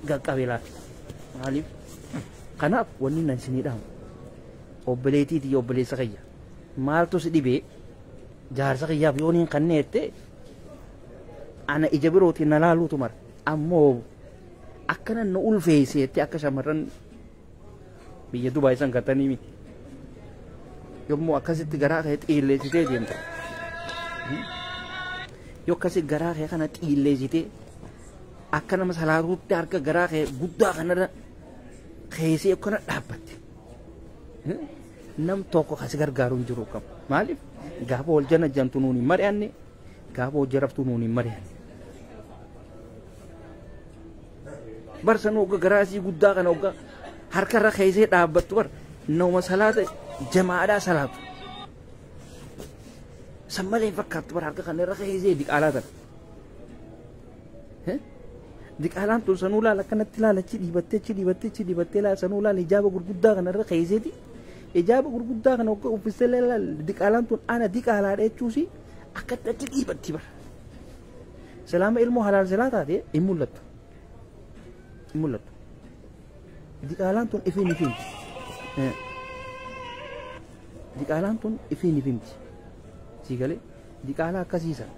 qaqqabe laata. Maaliif? Kanaaf wanni nan isinii dhaamu. Obboleettiitii obboleessa kiyya maaltu si dhibee jaarsa kiyyaaf yoon hin kanneette ana ija birootiin na laaluutu mara ammoo akkana na ulfeesseetti akka shamarran biyya Dubaay san gattanii miti yommuu akkasitti garaa kee xiilleessitee deemta yoo akkasitti garaa kee kana xiilleessitee akka nama salaatuutti harka garaa kee guddaa kanarra keessee akkana dhaabbatte nam tokko kasi gargaaru hin jiru qabu maaliif gaafa wal jana jantu nuun hin mari'anne gaafa hojii raftu nuun hin mari'anne barsan hogga garaasii guddaa kana hogga harkarra keessee dhaabbattu bar nama salaata jamaadhaa salaatu san malee hin fakkaattu bar harka kana irra keessee diqaalaa tana diqaalaan tun sanuu laala akkanatti laala achi dhiibattee achi dhiibattee achi dhiibattee laala sanuu laala hijaaba gurguddaa kana irra keesseeti hijaaba gurguddaa kana hogga uffistee laala diqaalaan tun ana diqaalaadha jechuusi akkatti achi dhiibatti bara salaama ilmoo halaal silaa taate hin mul'attu hin mul'attu diqaalaan tun ifiin ifimti diqaalaan tun ifiin ifimti sii galee diqaalaa akkasiisan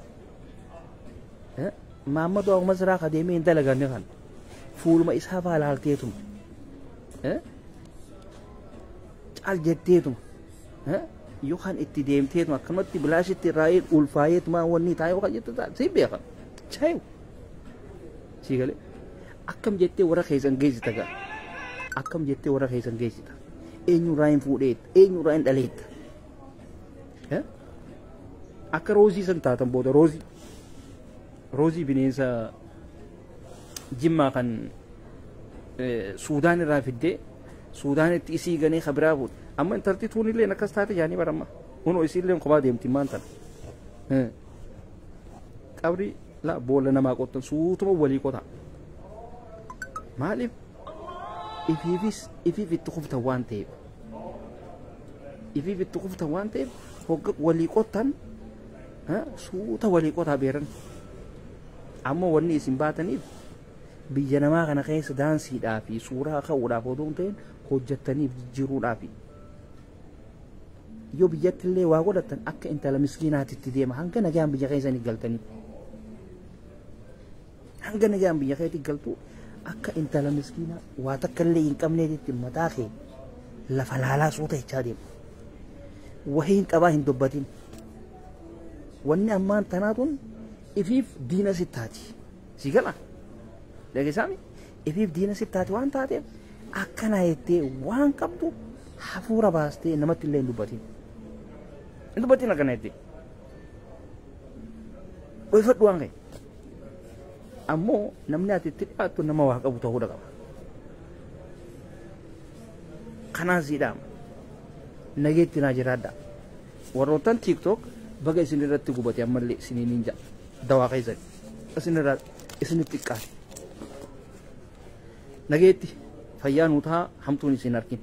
Maammadu akkuma siraa ka deemee hin dalaganne kan fuuluma isaa faa laalteetuma cal jetteetuma yookaan itti deemteetuma akkanumatti bilaashitti irraa'ee ulfaayeetuma wanni taa'ee yookaan jettu ta'a si beeka chaayu sii galee akkam jettee warra keessan geessita gaa akkam jettee warra keessan geessita eenyurraa hin fuudheetta eenyurraa hin dhaleetta akka roozii san taatan booda roozii roozii bineensa jimmaa kan Suudaan irraa fiddee Suudaanitti isii ganee kabiraa fuudhe amma intalti tuunillee akkas taate jaanii baramma hunoo isiillee kophaa deemti maan tana qabri la boolla namaa qottan suutuma walii qota maaliif ifiifis ifiif itti kuftan waan ta'eef ifiif itti kuftan waan ta'eef hogga walii qottan suuta walii qotaa beeran ammoo wanni isin baataniif biyya namaa kana keessa daansiidhaa fi suuraa ka'uudhaaf odoo hin ta'in hojjettaniif jijjiiruudhaaf yoo biyyatti illee waa godhattan akka intala miskiinaatitti deema hanga nagaan biyya keessanii galtanii hanga nagaan biyya keetti galtu akka intala miskiinaa waa takka illee hin qabneetitti mataa kee lafa laalaa suuta jechaa deema wahii hin qabaa hin dubbatin wanni ammaan tanaa tun ifiif diina sittaati si gala dhageessaami ifiif diina sittaati waan taateef akkana jettee waan qabdu hafuura baastee namatti illee hin dubbatin hin dubbatin akkana jettee dhoyfadhu waan ka'e ammoo namni ati itti dhiyaattu nama waa qabu ta'uu qaba kanaan sii dhaama nageetti naa jiraadha warroottan TikTok baga isin irratti gubate ammallee isiniin hin ja'a dawaa keessan isinirraa isinitti xiqqaate nageetti fayyaa nuu ta'a hamtuun isin argin.